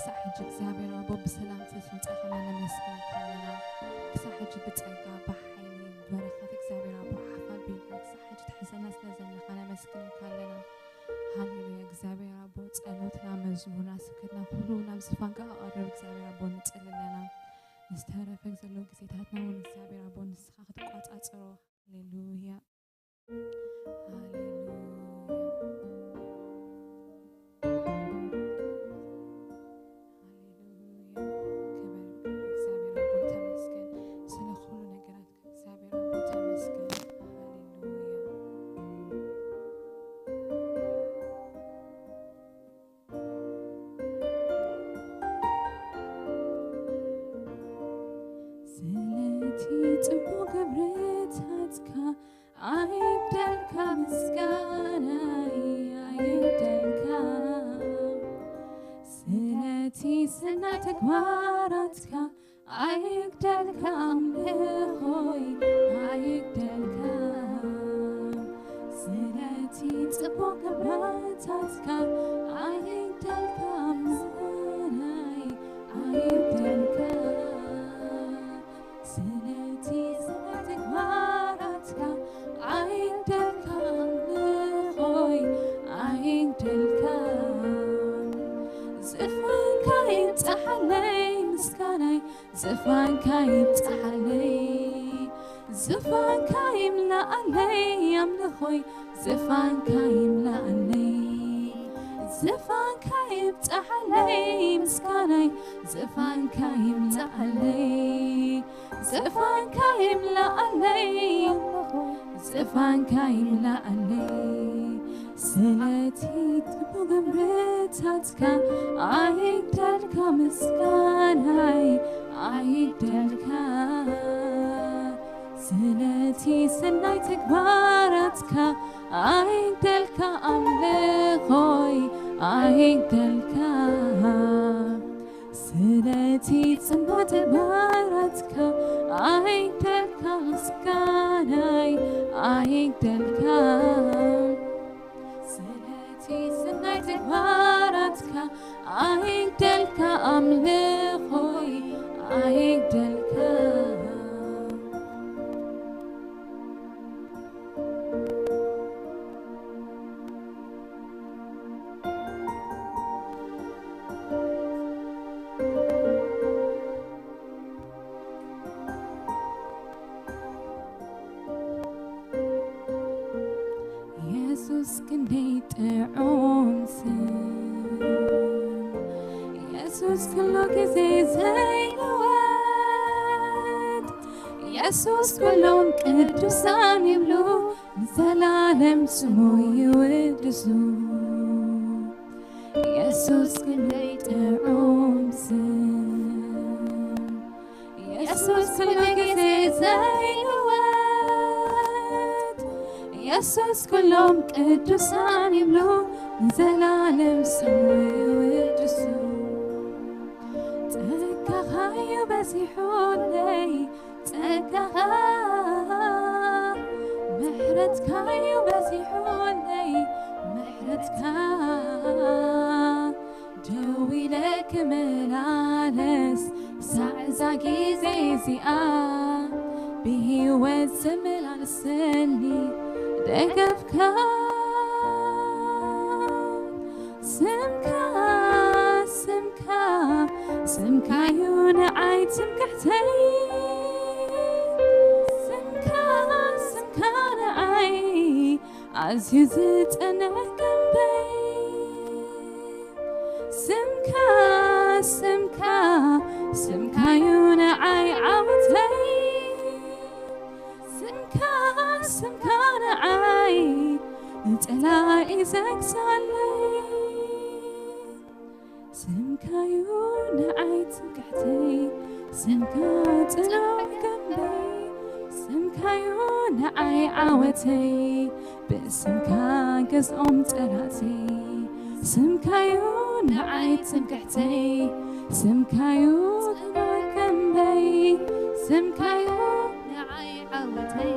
ክሳዕ ሕጂ እግዚኣብሔር ኣቦ ብሰላም ስለ ዝመጻእካና ነመስግነካ ኣለና። ክሳዕ ሕጂ ብጸጋ ብሓይሊ በረኸት እግዚኣብሔር ኣቦ ሓፍ ኣቢልካ ክሳዕ ሕጂ ትሕዘና ስለ ዘለኻ ነመስግነካ ኣለና። ሃሌሉያ እግዚኣብሔር ኣቦ ጸሎትና መዝሙርና ስብከትና ኩሉ ናብ ዝፋንካ ኣቐርብ እግዚኣብሔር ኣቦ ንጽሊ ኣለና። ንዝተረፈ ዘሎ ግዜታትና እውን እግዚኣብሔር ኣቦ ንስኻ ክትቋጻጽሮ። ሃሌሉያ። ሃሌሉያ። ሃሌሉያ። ክብር እግዚኣብሔር ኣቦ ተመስገን። ስለ ኩሉ ነገራት እግዚኣብሔር ኣቦ ተመስገን። ሃሌሉያ። ስለቲ ጽቡቕ ግብርታትካ ኣይግደልካ ምስጋናይ ኣይግደልካ። ስለቲ ሰናይ ተግባራትካ ኣይግደልካ ኣምልኾይ ኣይግደልካ። ስለቲ ጽቡቕ ግብርታትካ ኣይግደልካ ምስጋናይ ኣይግደልካ። ስለቲ ስነ ተግባራትካ ኣይግደልካ ኣምልኾይ ኣይግደልካ። ዝፋንካ ይብጻሓለይ ምስጋናይ ዝፋንካ ይብጻሓለይ። ዝፋንካ ይምልኣለይ ኣምልኾይ ዝፋንካ ይምልኣለይ። ዝፋንካ ይብጻሓለይ ምስጋናይ ዝፋንካ ይምልኣለይ። ዝፋንካ ይምልኣለይ ዝፋንካ ይምልኣለይ። ስለቲ ጽቡቕ ግብርታትካ ኣይግደልካ ምስጋናይ ኣይግደልካ። ስለቲ ሰናይ ተግባራትካ ኣይግደልካ ኣምልኾይ ኣይግደልካ። ስለቲ ጽቡቕ ተግባራትካ ኣይግደልካ ምስጋናይ ኣይግደልካ። ስለቲ ሰናይ ተግባራትካ ኣይግደልካ ኣምልኾይ ኣይግደልካ። የሱስ ክንደይ ጥዑም ስም፣ የሱስ ኩሉ ግዜ ዘይልወጥ፣ የሱስ ኩሎም ቅዱሳን ይብሉ፣ ንዘላለም ስሙ ይውድሱ። የሱስ ክንደይ ጥዑም ስም፣ የሱስ ኩሉ ግዜ ዘይልወጥ፣ የሱስ ኩሎም ቅዱሳን ይብሉ፣ ንዘላለም ስሙ ይውድሱ። ጸጋኻ'ዩ በዚሑለይ፣ ጸጋኻ፣ ምሕረትካ'ዩ በዚሑለይ፣ ምሕረትካ። ደው ኢለ ክመላለስ ሳዕ እዛ ግዜ እዚኣ፣ ብህይወት ዝመላለሰኒ ደገፍካ። ስምካ፣ ስምካ፣ ስምካ'ዩ ንዓይ ትምክሕተይ። ስምካ፣ ስምካ ንዓይ ኣዝዩ ዝጸንዕ ግንበይ። ስምካ፣ ስምካ፣ ስምካ'ዩ ንዓይ ዓወተይ። ስምካ፣ ስምካ ንዓይ ንጸላኢ ዘግዛለይ። ስምካ'ዩ ንዓይ ትምክሕተይ፣ ስምካ ጽኑዕ ግንበይ። ስምካ'ዩ ንዓይ ዓወተይ፣ ብስምካ ገዝኦም ጸላእተይ። ስምካ'ዩ ንዓይ ትምክሕተይ፣ ስምካ'ዩ ጽኑዕ ግንበይ። ስምካ'ዩ ንዓይ ዓወተይ፣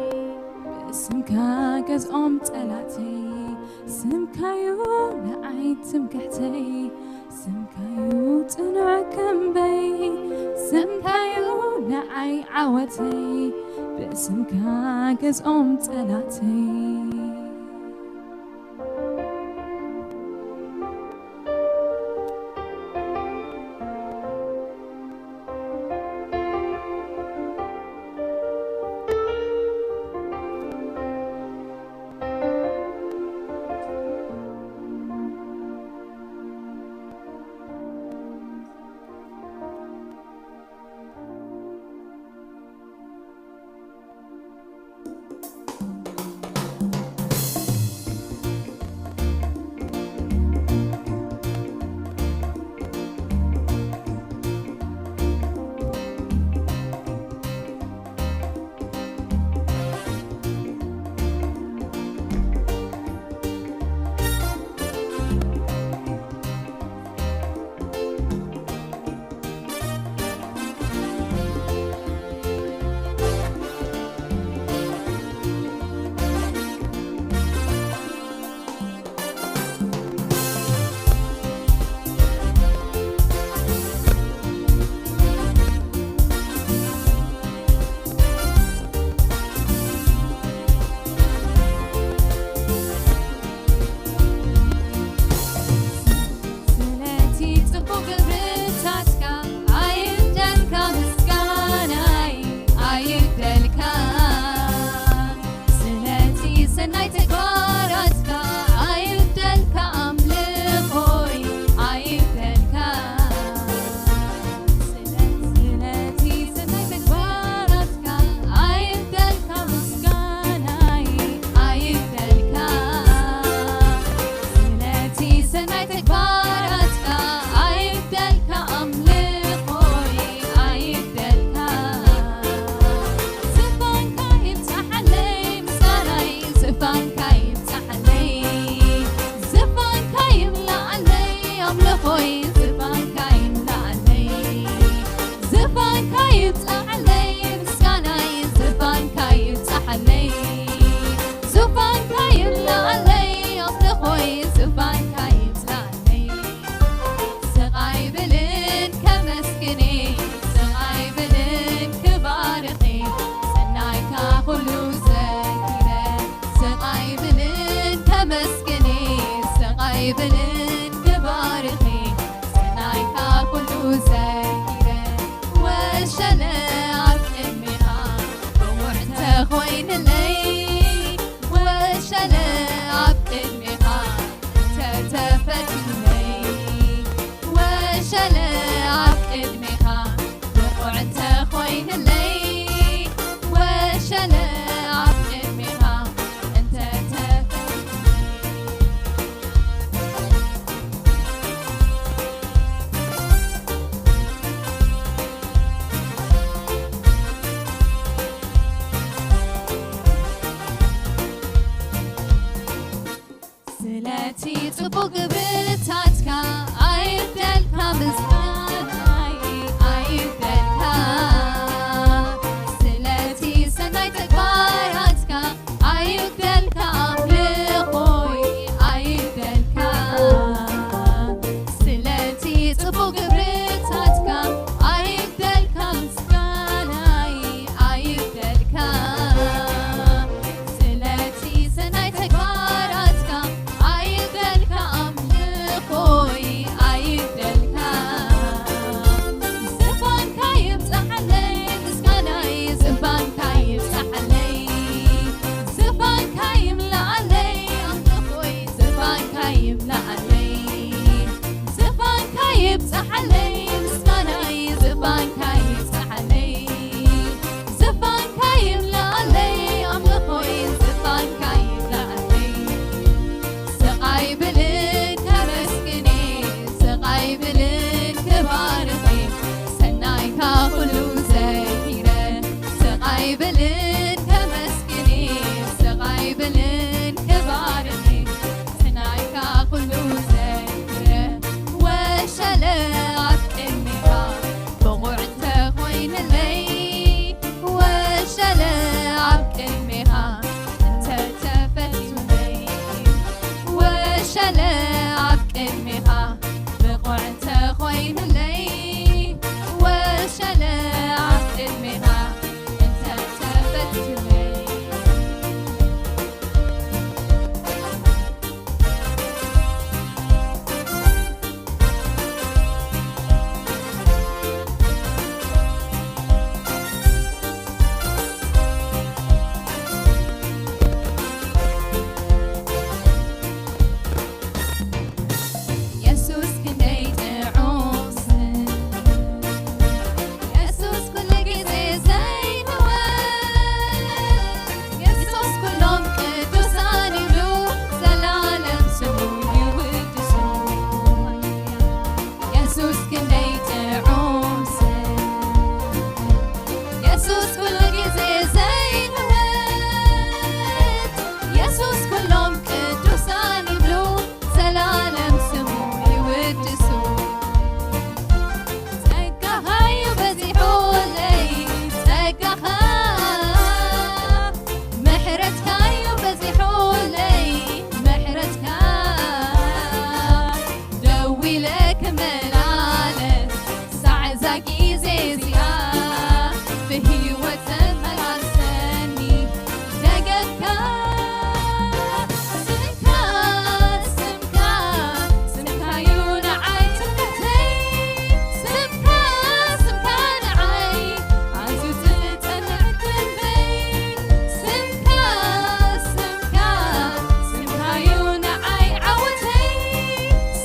ብስምካ ገዝኦም ጸላእተይ። ስምካ'ዩ ንዓይ ትምክሕተይ፣ ስምካ'ዩ ጽኑዕ ከመይ ስምካዩ ንዓይ ዓወተይ፣ ብስምካ ገዝኦም ጸላእተይ። ስለቲ ጽቡቕ ግብርታትካ ኣይብደልካ፣ ምስጋናይ ኣይብደልካ። ስለቲ ሰናይ ተግባራትካ ኣይብደልካ፣ ኣምልኾይ ኣይብደልካ። ስለቲ ሰናይ ተግባራትካ ኣይብደልካ፣ ምስጋናይ ኣይብደልካ። ስለቲ ሰናይ ተግባራትካ ኣይብደልካ፣ ኣምልኾይ ኣይብደልካ። ዝፋንካ ይብጻሓለይ ምስጋናይ፣ ዝፋንካ ይብጻሓለይ። ዝፋንካ ይምልኣለይ ኣምልኾይ፣ ዝፋንካ ይምልኣለይ። ዝፋንካ ይብጻሓለይ ምስጋናይ፣ ዝፋንካ ይብጻሓለይ። ዝፋንካ ይምልኣለይ ኣምልኾይ፣ ዝፋንካ ይብጻሓለይ። ስቕ ኣይብልን ከመስግኔ፣ ስቕ ኣይብልን ክባርኼ፣ ሰናይካ ኩሉ ዘኪረ። ስቕ ኣይብልን ከመስግኔ፣ ስቕ ኣይብልን ክባርኼ፣ ሰናይካ ኩሉ ዘኪረ። ወሸለ ኣብ ቅድሜኻ ብቑዕ ተኾይንለይ፣ ወሸለ ኣብ ቅድሜኻ ተተፈትለይ፣ ወሸለ ኣብ ቅድሜኻ ብቑዕ ተኾይንለይ፣ ወሸለ ኣብ ቅድሜኻ እንተተፈትለይ። ስለቲ ጽቡቕ ግብርታትካ ኣይብደልካ፣ ምስጋናይ ኣይብደልካ። ስለቲ ሰናይ ተግባራትካ ኣይብደልካ፣ ኣምልኾይ ኣይብደልካ። ስለቲ ጽቡቕ ግብርታትካ ኣይብደልካ፣ ምስጋናይ ኣይብደልካ። ስለቲ ሰናይ ተግባራትካ ኣይብደልካ፣ ኣምልኾይ ኣይብደልካ። ዝፋንካ ይብጻሓለይ ምስጋናይ፣ ዝፋንካ ይብጻሓለይ። ዝፋንካ ይምልኣለይ ኣምልኾይ፣ ዝፋንካ ይምልኣለይ። ዝፋንካ ይብጻሓለይ ምስጋናይ፣ ዝፋንካ ይብጻሓለይ። ዝፋንካ ይምልኣለይ ኣምልኾይ፣ ዝፋንካ ይምልኣለይ። ስቕ ኣይብልን ከመስግኔ፣ ስቕ ኣይብልን ክባርኼ፣ ሰናይካ ኩሉ ዘኪረ። ስቕ ኣይብልን ከመስግኔ፣ ስቕ ኣይብልን ክባርኼ፣ ሰናይካ ኩሉ ዘኪረ። ወሸለ ኣብ ክንደይ ጥዑም ስም የሱስ፣ ኩሉ ግዜ ዘይንወት የሱስ፣ ኩሎም ቅዱሳን ይብሉ፣ ዘላለም ስሙ ይውድሱ። ጸጋኻ እዩ በዚሑለይ፣ ጸጋኻ፣ ምሕረትካ እዩ በዚሑለይ፣ ምሕረትካ። ደው ኢለ ክመላለስ ሳዕ እዛ ግዜ እዚኣ፣ ብህይወት ተመላልሰኒ ደገፍካ። ስምካ፣ ስምካ፣ ስምካዩ ንዓይ ትምክሕተይ። ስምካ፣ ስምካ ንዓይ ኣዝዩ ዝጸንዕ ክንደይ። ስምካ፣ ስምካ፣ ስምካዩ ንዓይ ዓወተይ።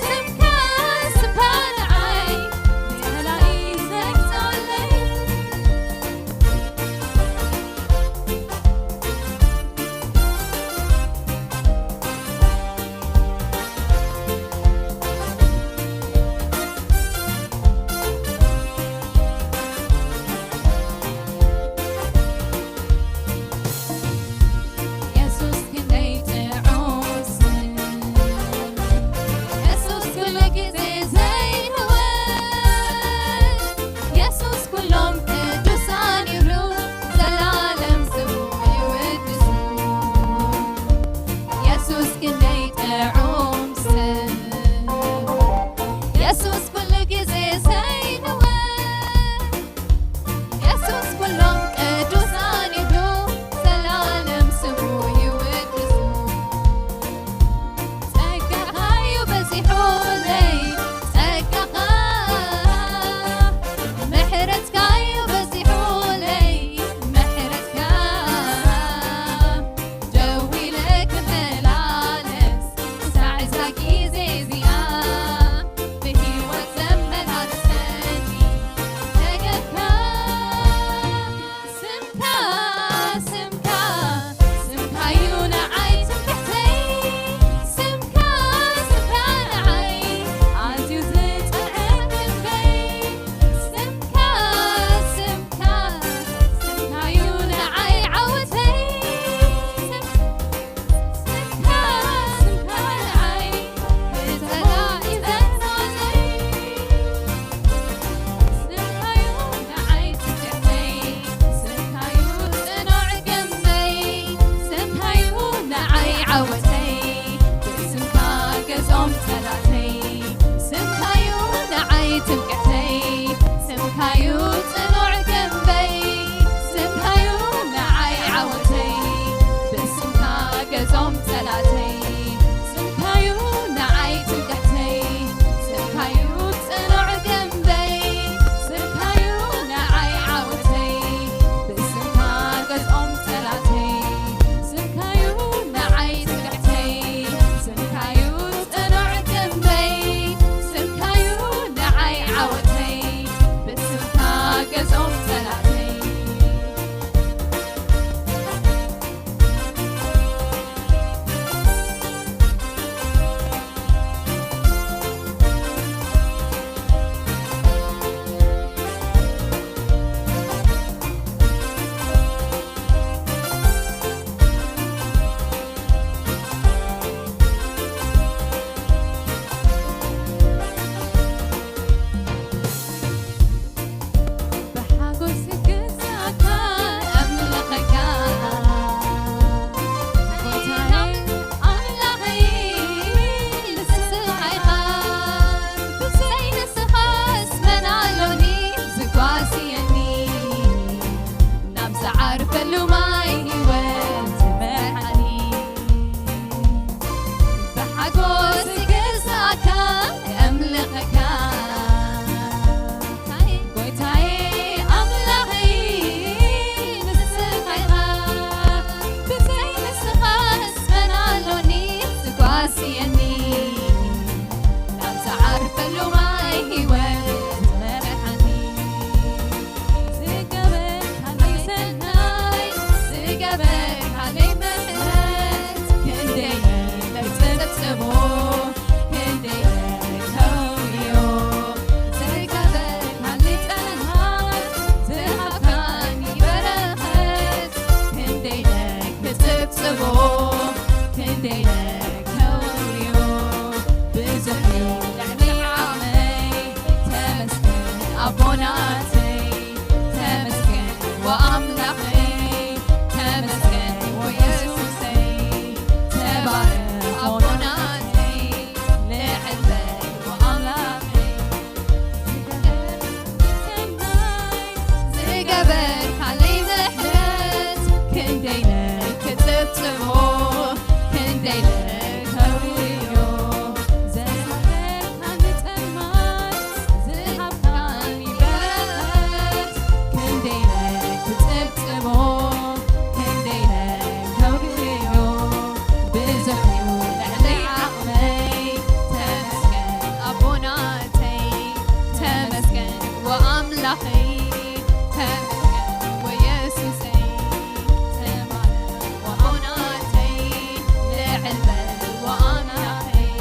ስምካ፣ ስምካ ንዓይ ንጸላኢ ዘግዛለይ። የሱስ ክንደይ ጥዑም ስም፣ የሱስ ኩሉ ግዜ ዘይንወት፣ የሱስ ኩሎም ቅዱሳን ይብሉ፣ ዘላለም ስሙ ይውድሱ። የሱስ ክንደይ ጥዑም ስም፣ የሱስ ኩሉ ግዜ ዘይንወት፣ የሱስ ኩሎም ቅዱሳን ይብሉ፣ ዘላለም ስሙ ይውድሱ። ጸጋኻ እዩ በዚሑለይ፣ ጸጋኻ፣ ምሕረትካ እዩ በዚሑለይ፣ ምሕረትካ። ደው ኢለ ክመላለስ ሳዕ እዛ ግዜ እዚኣ፣ ብህይወት ዘመላልሰኒ ደገፍካ። ስምካ፣ ስምካ፣ ስምካዩ ንዓይ ትምክሕተይ። ስምካ፣ ስምካ ንዓይ ኣዝዩ ዝጸንዐ ክንደይ። ስምካ፣ ስምካ፣ ስምካዩ ንዓይ ዓወተይ። ስም-፣ ስምካ፣ ስምካ ንዓይ ንጸላኢ ዘናዘይ። ስምካዩ ንዓይ ትምክሕተይ፣ ስምካዩ ጽኑዕ ግንበይ፣ ስምካዩ ንዓይ ዓወተይ፣ ብስምካ ገዝኦም ጸላእተይ። ስምካዩ ንዓይ ትምክሕተይ፣ ስምካዩ ጽኑዕ ግንበይ፣ ስምካዩ ንዓይ ዓወተይ፣ ብስምካ ገዝኦም ጸላእተይ። ስምካዩ ንዓይ ትምክሕተይ፣ ስምካዩ ጽኑዕ ግንበይ፣ ስምካዩ ንዓይ ዓወተይ፣ ብስምካ ገዝኦም ጸላእተይ። ስምካዩ ንዓይ ትምክሕተይ፣ ስምካዩ ጽኑዕ ግንበይ፣ ስምካዩ ንዓይ ዓወተይ። ኣቦናተይ ተመስገን ወኣምላኸይ ተመስገን ወየሱሰይ ተባረኽ ኣቦናተይ ልዕል በል ወኣምላኸይ ዝገበርካለይ ምሕረት ክንደይ ነይ ክጽብጽቦ ክንደይ ነይ ከውዮ ዘሳለካ ንጸልማት ዝሃብካኒ በረኸት ክንደይ ነይ ክጽብጽቦ ክንደይ ነይ ከውዮ ብዙሕ እዩ ልዕሊ ዓቕመይ ተመስገን ኣቦናተይ ተመስገን ወኣምላኸይ ተመስገን ወየሱሰይ ተባረኽ ወኣቦናተይ ልዕል በል ወኣምላኸይ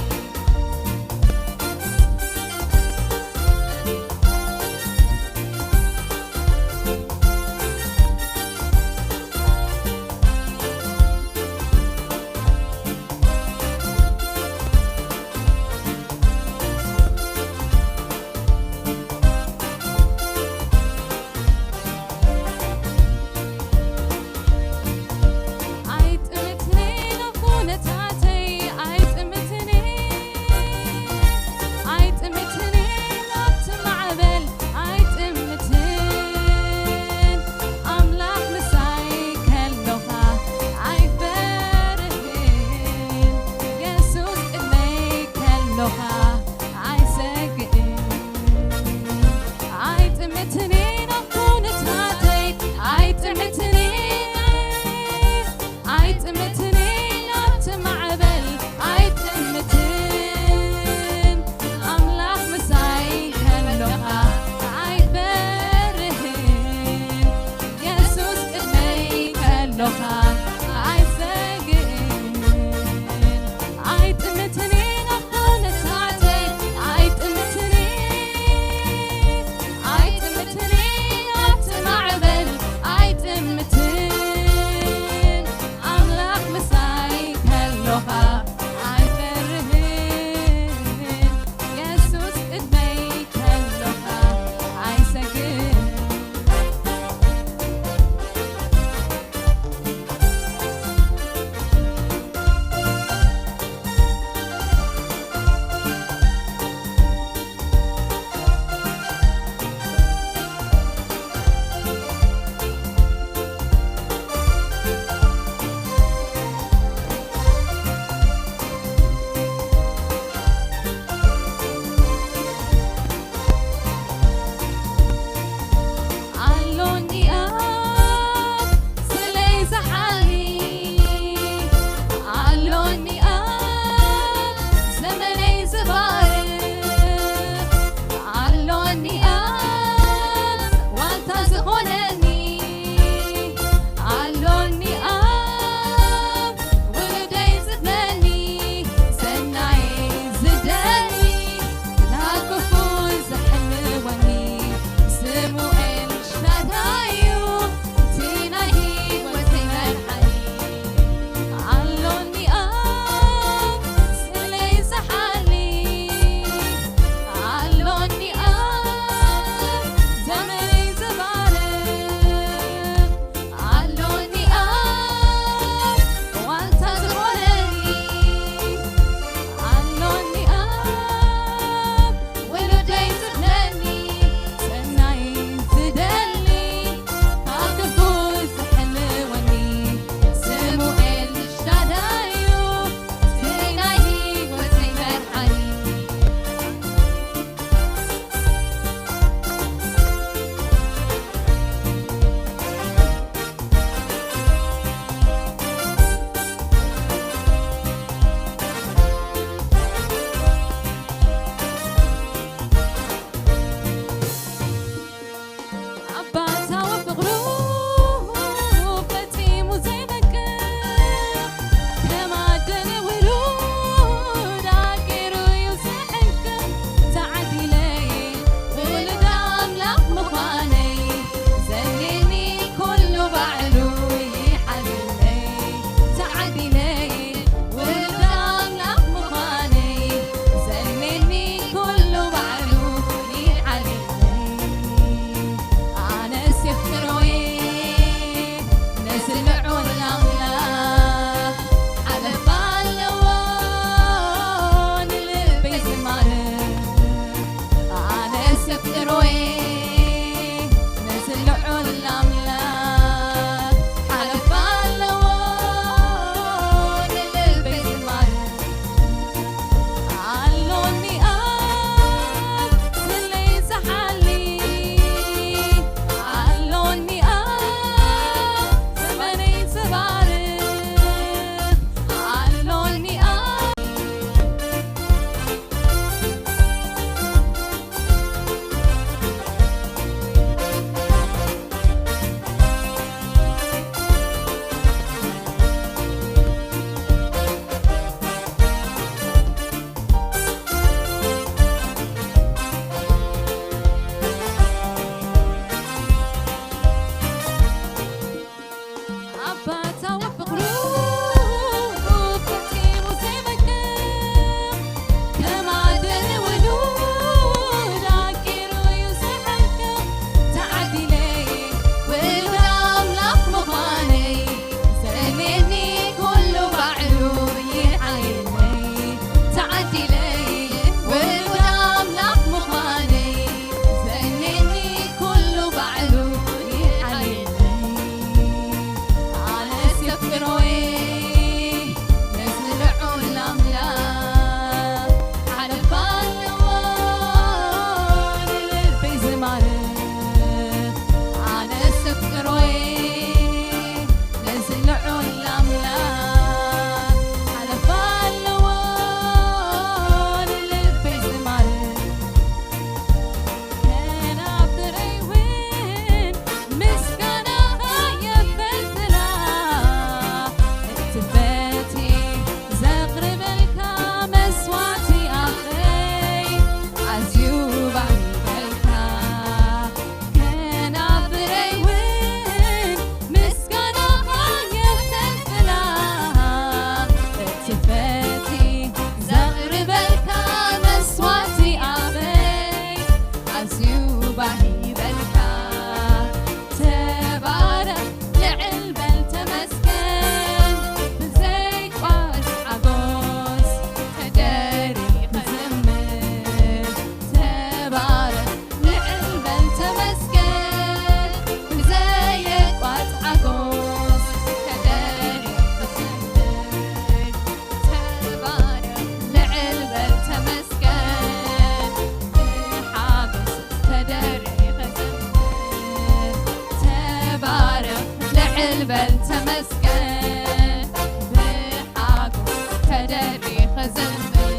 በል ተመስገን፣ ብሓጎስ ተደሪኸ ዘምር።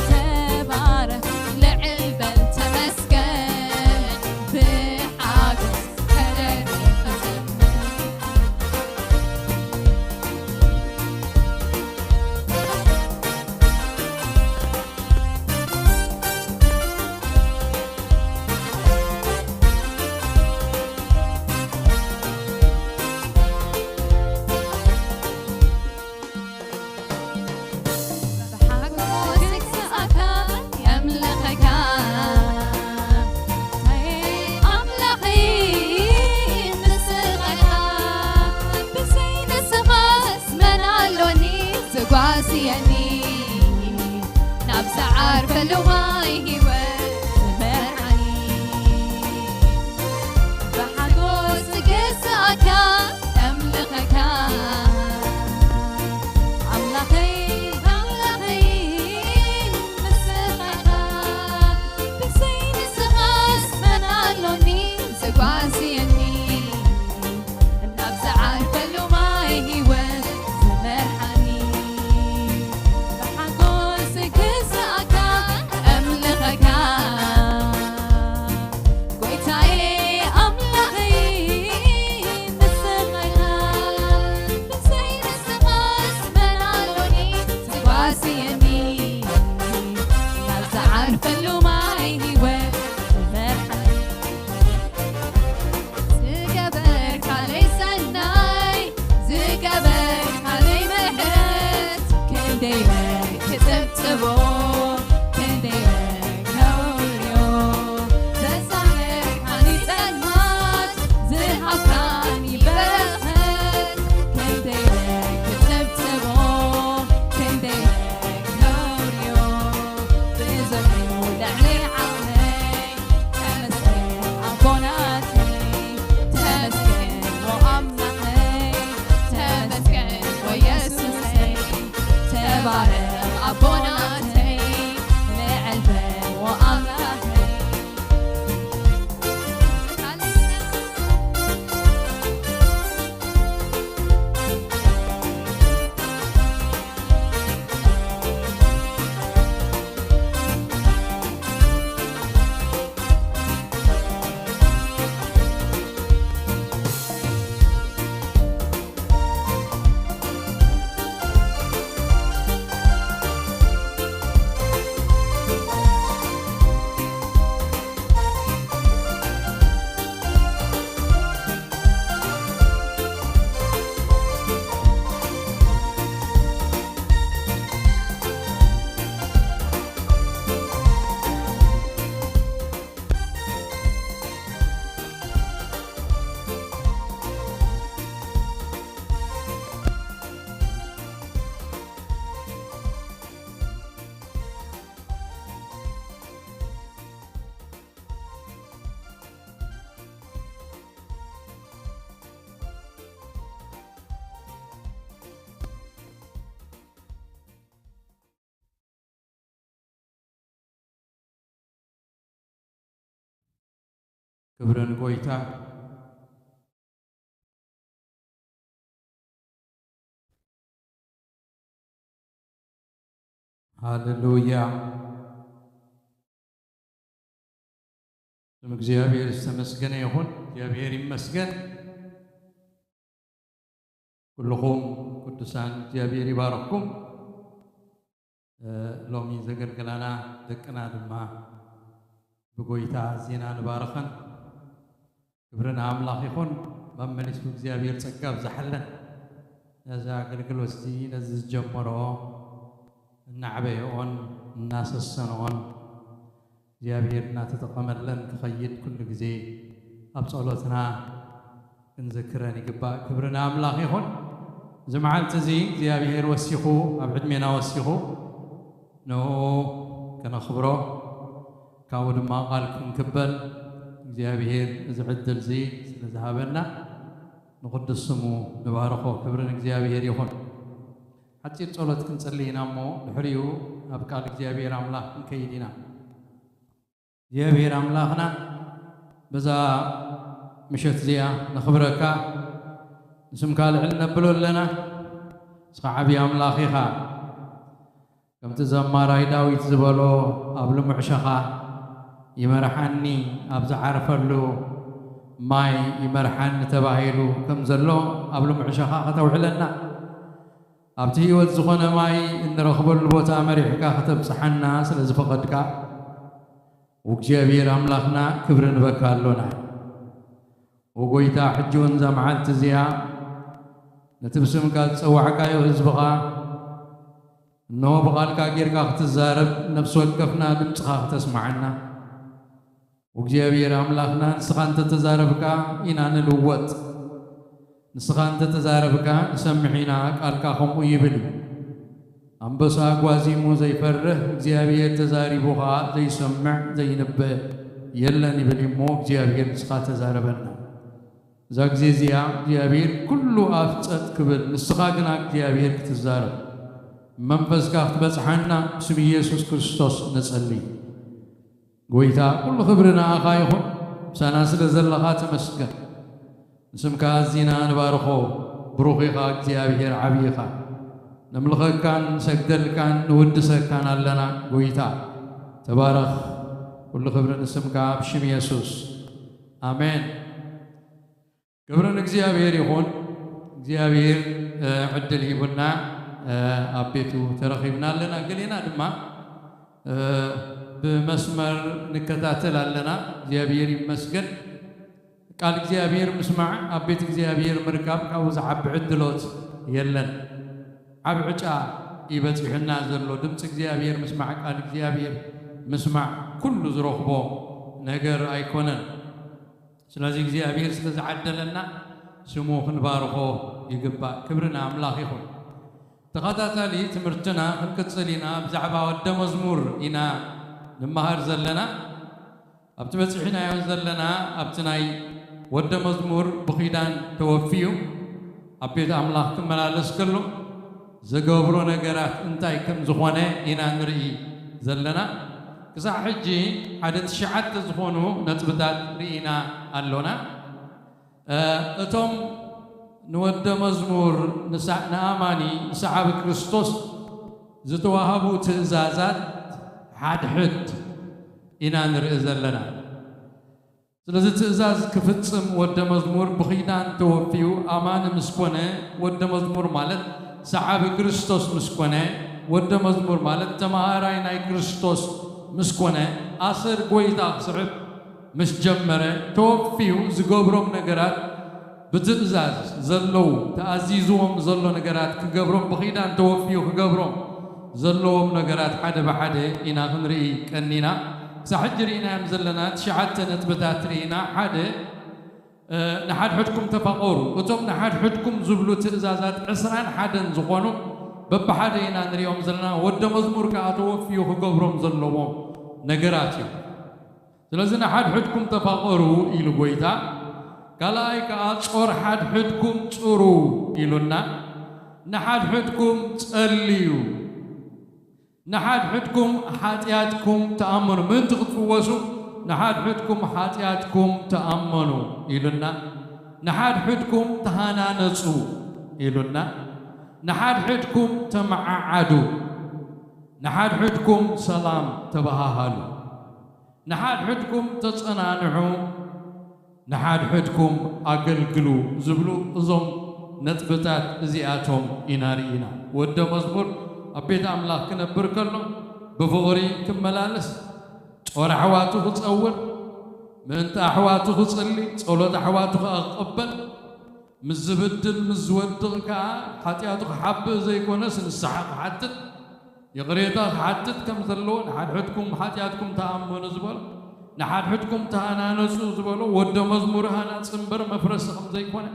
ተባረኽ፣ ልዕል በል ተመስገን፣ ብሓጎስ ተደሪኸ ዘምር። ብሓጎስ ክስኣካ የምልኸካ፣ ኣምላኸይ ንስኻ ኢኻ፣ ብዘይ ንስኻስ መን ኣሎኒ ዝጓስየኒ፣ ናብ ዝዓርፈሉ ማይ ህይወት ዝመርሓኒ። ብሓጎስ ክስኣካ የምልኸካ፣ ኣምላኸይ፣ ኣምላኸይ ንስኻ ኢኻ፣ ብዘይ ንስኻስ መን ኣሎኒ ዝጓስየኒ፣ ናብ ዝዓርፈሉ ማይ ህይወት ዝመርሓኒ። ብሓጎስ ክስኣካ የምልኸካ፣ ጎይታዬ ኣምላኸይ ንስኻ ኢኻ፣ ብዘይ ንስኻስ መን ኣሎኒ ዝጓስየኒ፣ ናብ ዝዓርፈሉ ማይ ህይወት ዝመርሓኒ። ዝገበርካለይ ሰናይ፣ ዝገበርካለይ ምሕረት፣ ክንደይ ኢለ ክጽብጽቦ፣ ክንደይ ኢለ ከውርዮ። ዘሳለጥካኒ ጸልማት፣ ዝሃብካኒ በረኸት፣ ክንደይ ኢለ ክጽብጽቦ፣ ክንደይ ኢለ ከውርዮ። ብዙሕ እዩ ልዕሊ ዓቕመይ፣ ተመስገን ኣቦናተይ፣ ተመስገን ወኣምላኸይ፣ ተመስገን ወየሱሰይ፣ ተባረኽ ኣቦናተይ፣ ልዕል በል ወኣምላኸይ። ክብሪ ንጎይታ። ሃሌሉያ። ስም እግዚኣብሔር ዝተመስገነ ይኹን። እግዚኣብሔር ይመስገን። ኩልኹም ቅዱሳን እግዚኣብሔር ይባርኽኩም። እ፣ ሎሚ ዘገልገላና ደቅና ድማ ብጎይታ ኣዚና ንባርኸን። ክብሪ ንኣምላኽ ይኹን። መመሊሱ እግዚኣብሔር ጸጋ ኣብዝሓለን። ነዚ ኣገልግሎት እዚ፣ ነዚ ዝጀመሮ እናዕበየኦን እናሰሰንኦን እግዚኣብሔር እናተጠቐመለን ክኸይድ ኩሉ ግዜ ኣብ ጸሎትና ክንዝክረን ይግባእ። ክብሪ ንኣምላኽ ይኹን። እዚ መዓልቲ እዚ እግዚኣብሔር ወሲኹ፣ ኣብ ዕድሜና ወሲኹ፣ ንኡ ከነኽብሮ፣ ካብኡ ድማ ቃል ክንቅበል እግዚኣብሔር እዚ ዕድል እዚ ስለ ዝሃበና ንቕዱስ ስሙ ንባርኾ። ክብሪ ንእግዚኣብሔር ይኹን። ሓጺር ጸሎት ክንጽሊ ኢና እሞ ድሕሪኡ ናብ ቃል እግዚኣብሔር ኣምላኽ ክንከይድ ኢና። እግዚኣብሔር ኣምላኽና በዛ ምሸት እዚኣ ነኽብረካ፣ ንስምካ ልዕል ነብሎ ኣለና። ንስኻ ዓብዪ ኣምላኽ ኢኻ። ከምቲ ዘማራይ ዳዊት ዝበሎ፣ ኣብ ልሙዕ ሸኻ ይመርሓኒ፣ ኣብ ዝዓርፈሉ ማይ ይመርሓኒ ተባሂሉ ከም ዘሎ፣ ኣብ ልሙዕ ሸኻ ከተውዕለና፣ ኣብቲ ህይወት ዝኾነ ማይ እንረኽበሉ ቦታ መሪሕካ ከተብጽሓና ስለ ዝፈቐድካ፣ እግዚኣብሔር ኣምላኽና ክብሪ ንበካ ኣሎና። ወጎይታ፣ ሕጂ እውን እዛ መዓልቲ እዚኣ ነቲ ብስምካ ዝጸዋዕካዮ ህዝብኻ፣ እንሆ ብቓልካ ጌርካ ክትዛረብ፣ ነፍሲ ወከፍና ድምጽኻ ክተስምዓና። ወእግዚኣብሔር ኣምላኽና፣ ንስኻ እንተተዛረብካ ኢና ንልወጥ፣ ንስኻ እንተተዛረብካ ንሰምዕ ኢና፣ ቃልካ ከምኡ ይብል እዩ። ኣንበሳ ጓዚሙ ዘይፈርህ፣ እግዚኣብሔር ተዛሪቡ ኸኣ ዘይሰምዕ ዘይንበ የለን ይብል እዩ። እሞ እግዚኣብሔር ንስኻ ተዛረበና። እዛ ግዜ እዚኣ እግዚኣብሔር ኩሉ ኣፍ ጸጥ ክብል፣ ንስኻ ግና እግዚኣብሔር ክትዛረብ፣ መንፈስካ ክትበጽሓና ብስም ኢየሱስ ክርስቶስ ንጸሊ። ጎይታ፣ ኩሉ ክብሪ ንኣኻ ይኹን። ምሳና ስለ ዘለኻ ተመስገን። ንስምካ ኣዚና ንባርኾ። ብሩኽ ኢኻ እግዚኣብሔር፣ ዓብዪ ኢኻ። ነምልኸካን ንሰግደልካን ንውድሰካን ኣለና ጎይታ። ተባረኽ። ኩሉ ክብሪ ንስምካ ብሽም የሱስ። ኣሜን። ክብሪ ንእግዚኣብሔር ይኹን። እግዚኣብሔር፣ እ፣ ዕድል ሂቡና፣ እ፣ ኣብ ቤቱ ተረኺብና ኣለና። ገሌና ድማ፣ እ፣ ብመስመር ንከታተል ኣለና። እግዚኣብሔር ይመስገን። ቃል እግዚኣብሔር ምስማዕ፣ ኣብ ቤት እግዚኣብሔር ምርካብ ካብኡ ዝዓቢ ዕድሎት የለን። ዓቢ ዕጫ እዩ በጺሑና ዘሎ። ድምፂ እግዚኣብሔር ምስማዕ፣ ቃል እግዚኣብሔር ምስማዕ ኩሉ ዝረኽቦ ነገር ኣይኮነን። ስለዚ እግዚኣብሔር ስለ ዝዓደለና ስሙ ክንባርኾ ይግባእ። ክብሪ ንኣምላኽ ይኹን። ተኸታታሊ ትምህርትና ክንቅጽል ኢና። ብዛዕባ ወደ መዝሙር ኢና ንመሃር ዘለና። ኣብቲ በጺሕናዮ ዘለና፣ ኣብቲ ናይ ወደ መዝሙር ብኺዳን ተወፊዩ ኣብ ቤት ኣምላኽ ክመላለስ ከሎ ዝገብሮ ነገራት እንታይ ከም ዝኾነ ኢና ንርኢ ዘለና። ክሳዕ ሕጂ ሓደ ትሽዓተ ዝኾኑ ነጥብታት ርኢና ኣሎና። እ፣ እቶም ንወደ መዝሙር ንሳ-፣ ንኣማኒ ንሰዓቢ ክርስቶስ ዝተዋህቡ ትእዛዛት ሓድሕድ ኢና ንርኢ ዘለና። ስለዚ ትእዛዝ ክፍጽም ወደ መዝሙር ብኺዳን ተወፊዩ ኣማኒ ምስ ኮነ፣ ወደ መዝሙር ማለት ሰዓቢ ክርስቶስ ምስ ኮነ፣ ወደ መዝሙር ማለት ተማሃራይ ናይ ክርስቶስ ምስ ኮነ፣ ኣሰር ጎይታ ክስዕብ ምስ ጀመረ፣ ተወፊዩ ዝገብሮም ነገራት ብትእዛዝ ዘለዉ፣ ተኣዚዝዎም ዘሎ ነገራት ክገብሮም፣ ብኺዳን ተወፊዩ ክገብሮም ዘለዎም ነገራት ሓደ ብሓደ ኢና ክንርኢ ቀኒና። ክሳብ ሕጂ ርኢናዮም ዘለና ትሽዓተ ነጥብታት ርኢና። ሓደ፣ እ፣ ንሓድሕድኩም ተፋቐሩ። እቶም ንሓድሕድኩም ዝብሉ ትእዛዛት ዕስራን ሓደን ዝኾኑ በብሓደ ኢና ንሪኦም ዘለና። ወደ መዝሙር ከኣ ተወፊዩ ክገብሮም ዘለዎም ነገራት እዩ። ስለዚ ንሓድሕድኩም ተፋቐሩ ኢሉ ጎይታ። ካልኣይ ከኣ ጾር ሓድሕድኩም ጽሩ ኢሉና። ንሓድሕድኩም ጸልዩ። ንሓድሕድኩም ሓጢኣትኩም ተኣመኑ። ምእንቲ ክትፍወሱ ንሓድሕድኩም ሓጢኣትኩም ተኣመኑ ኢሉና። ንሓድሕድኩም ተሃናነጹ ኢሉና። ንሓድሕድኩም ተመዓዓዱ። ንሓድሕድኩም ሰላም ተበሃሃሉ። ንሓድሕድኩም ተጸናንዑ፣ ንሓድሕድኩም ኣገልግሉ ዝብሉ እዞም ነጥብታት እዚኣቶም ኢና ርኢና። ወደ መዝሙር ኣብ ቤት ኣምላኽ ክነብር ከሎ ብፍቕሪ ክመላለስ፣ ጾር ኣሕዋቱ ክጸውር፣ ምእንቲ ኣሕዋቱ ክጽሊ፣ ጸሎት ኣሕዋቱ ከኣ ክቕበል፣ ምስ ዝብድል ምስ ዝወድቕ ከኣ ሓጢኣቱ ክሓብእ ዘይኮነስ ንስሓ ክሓትት፣ ይቕሬታ ክሓትት ከም ዘለዎ፣ ንሓድሕድኩም ሓጢኣትኩም ተኣመኑ ዝበሎ፣ ንሓድሕድኩም ተሃናነጹ ዝበሎ ወደ መዝሙር ሃናጺ እምበር መፍረሲ ከም ዘይኮነ፣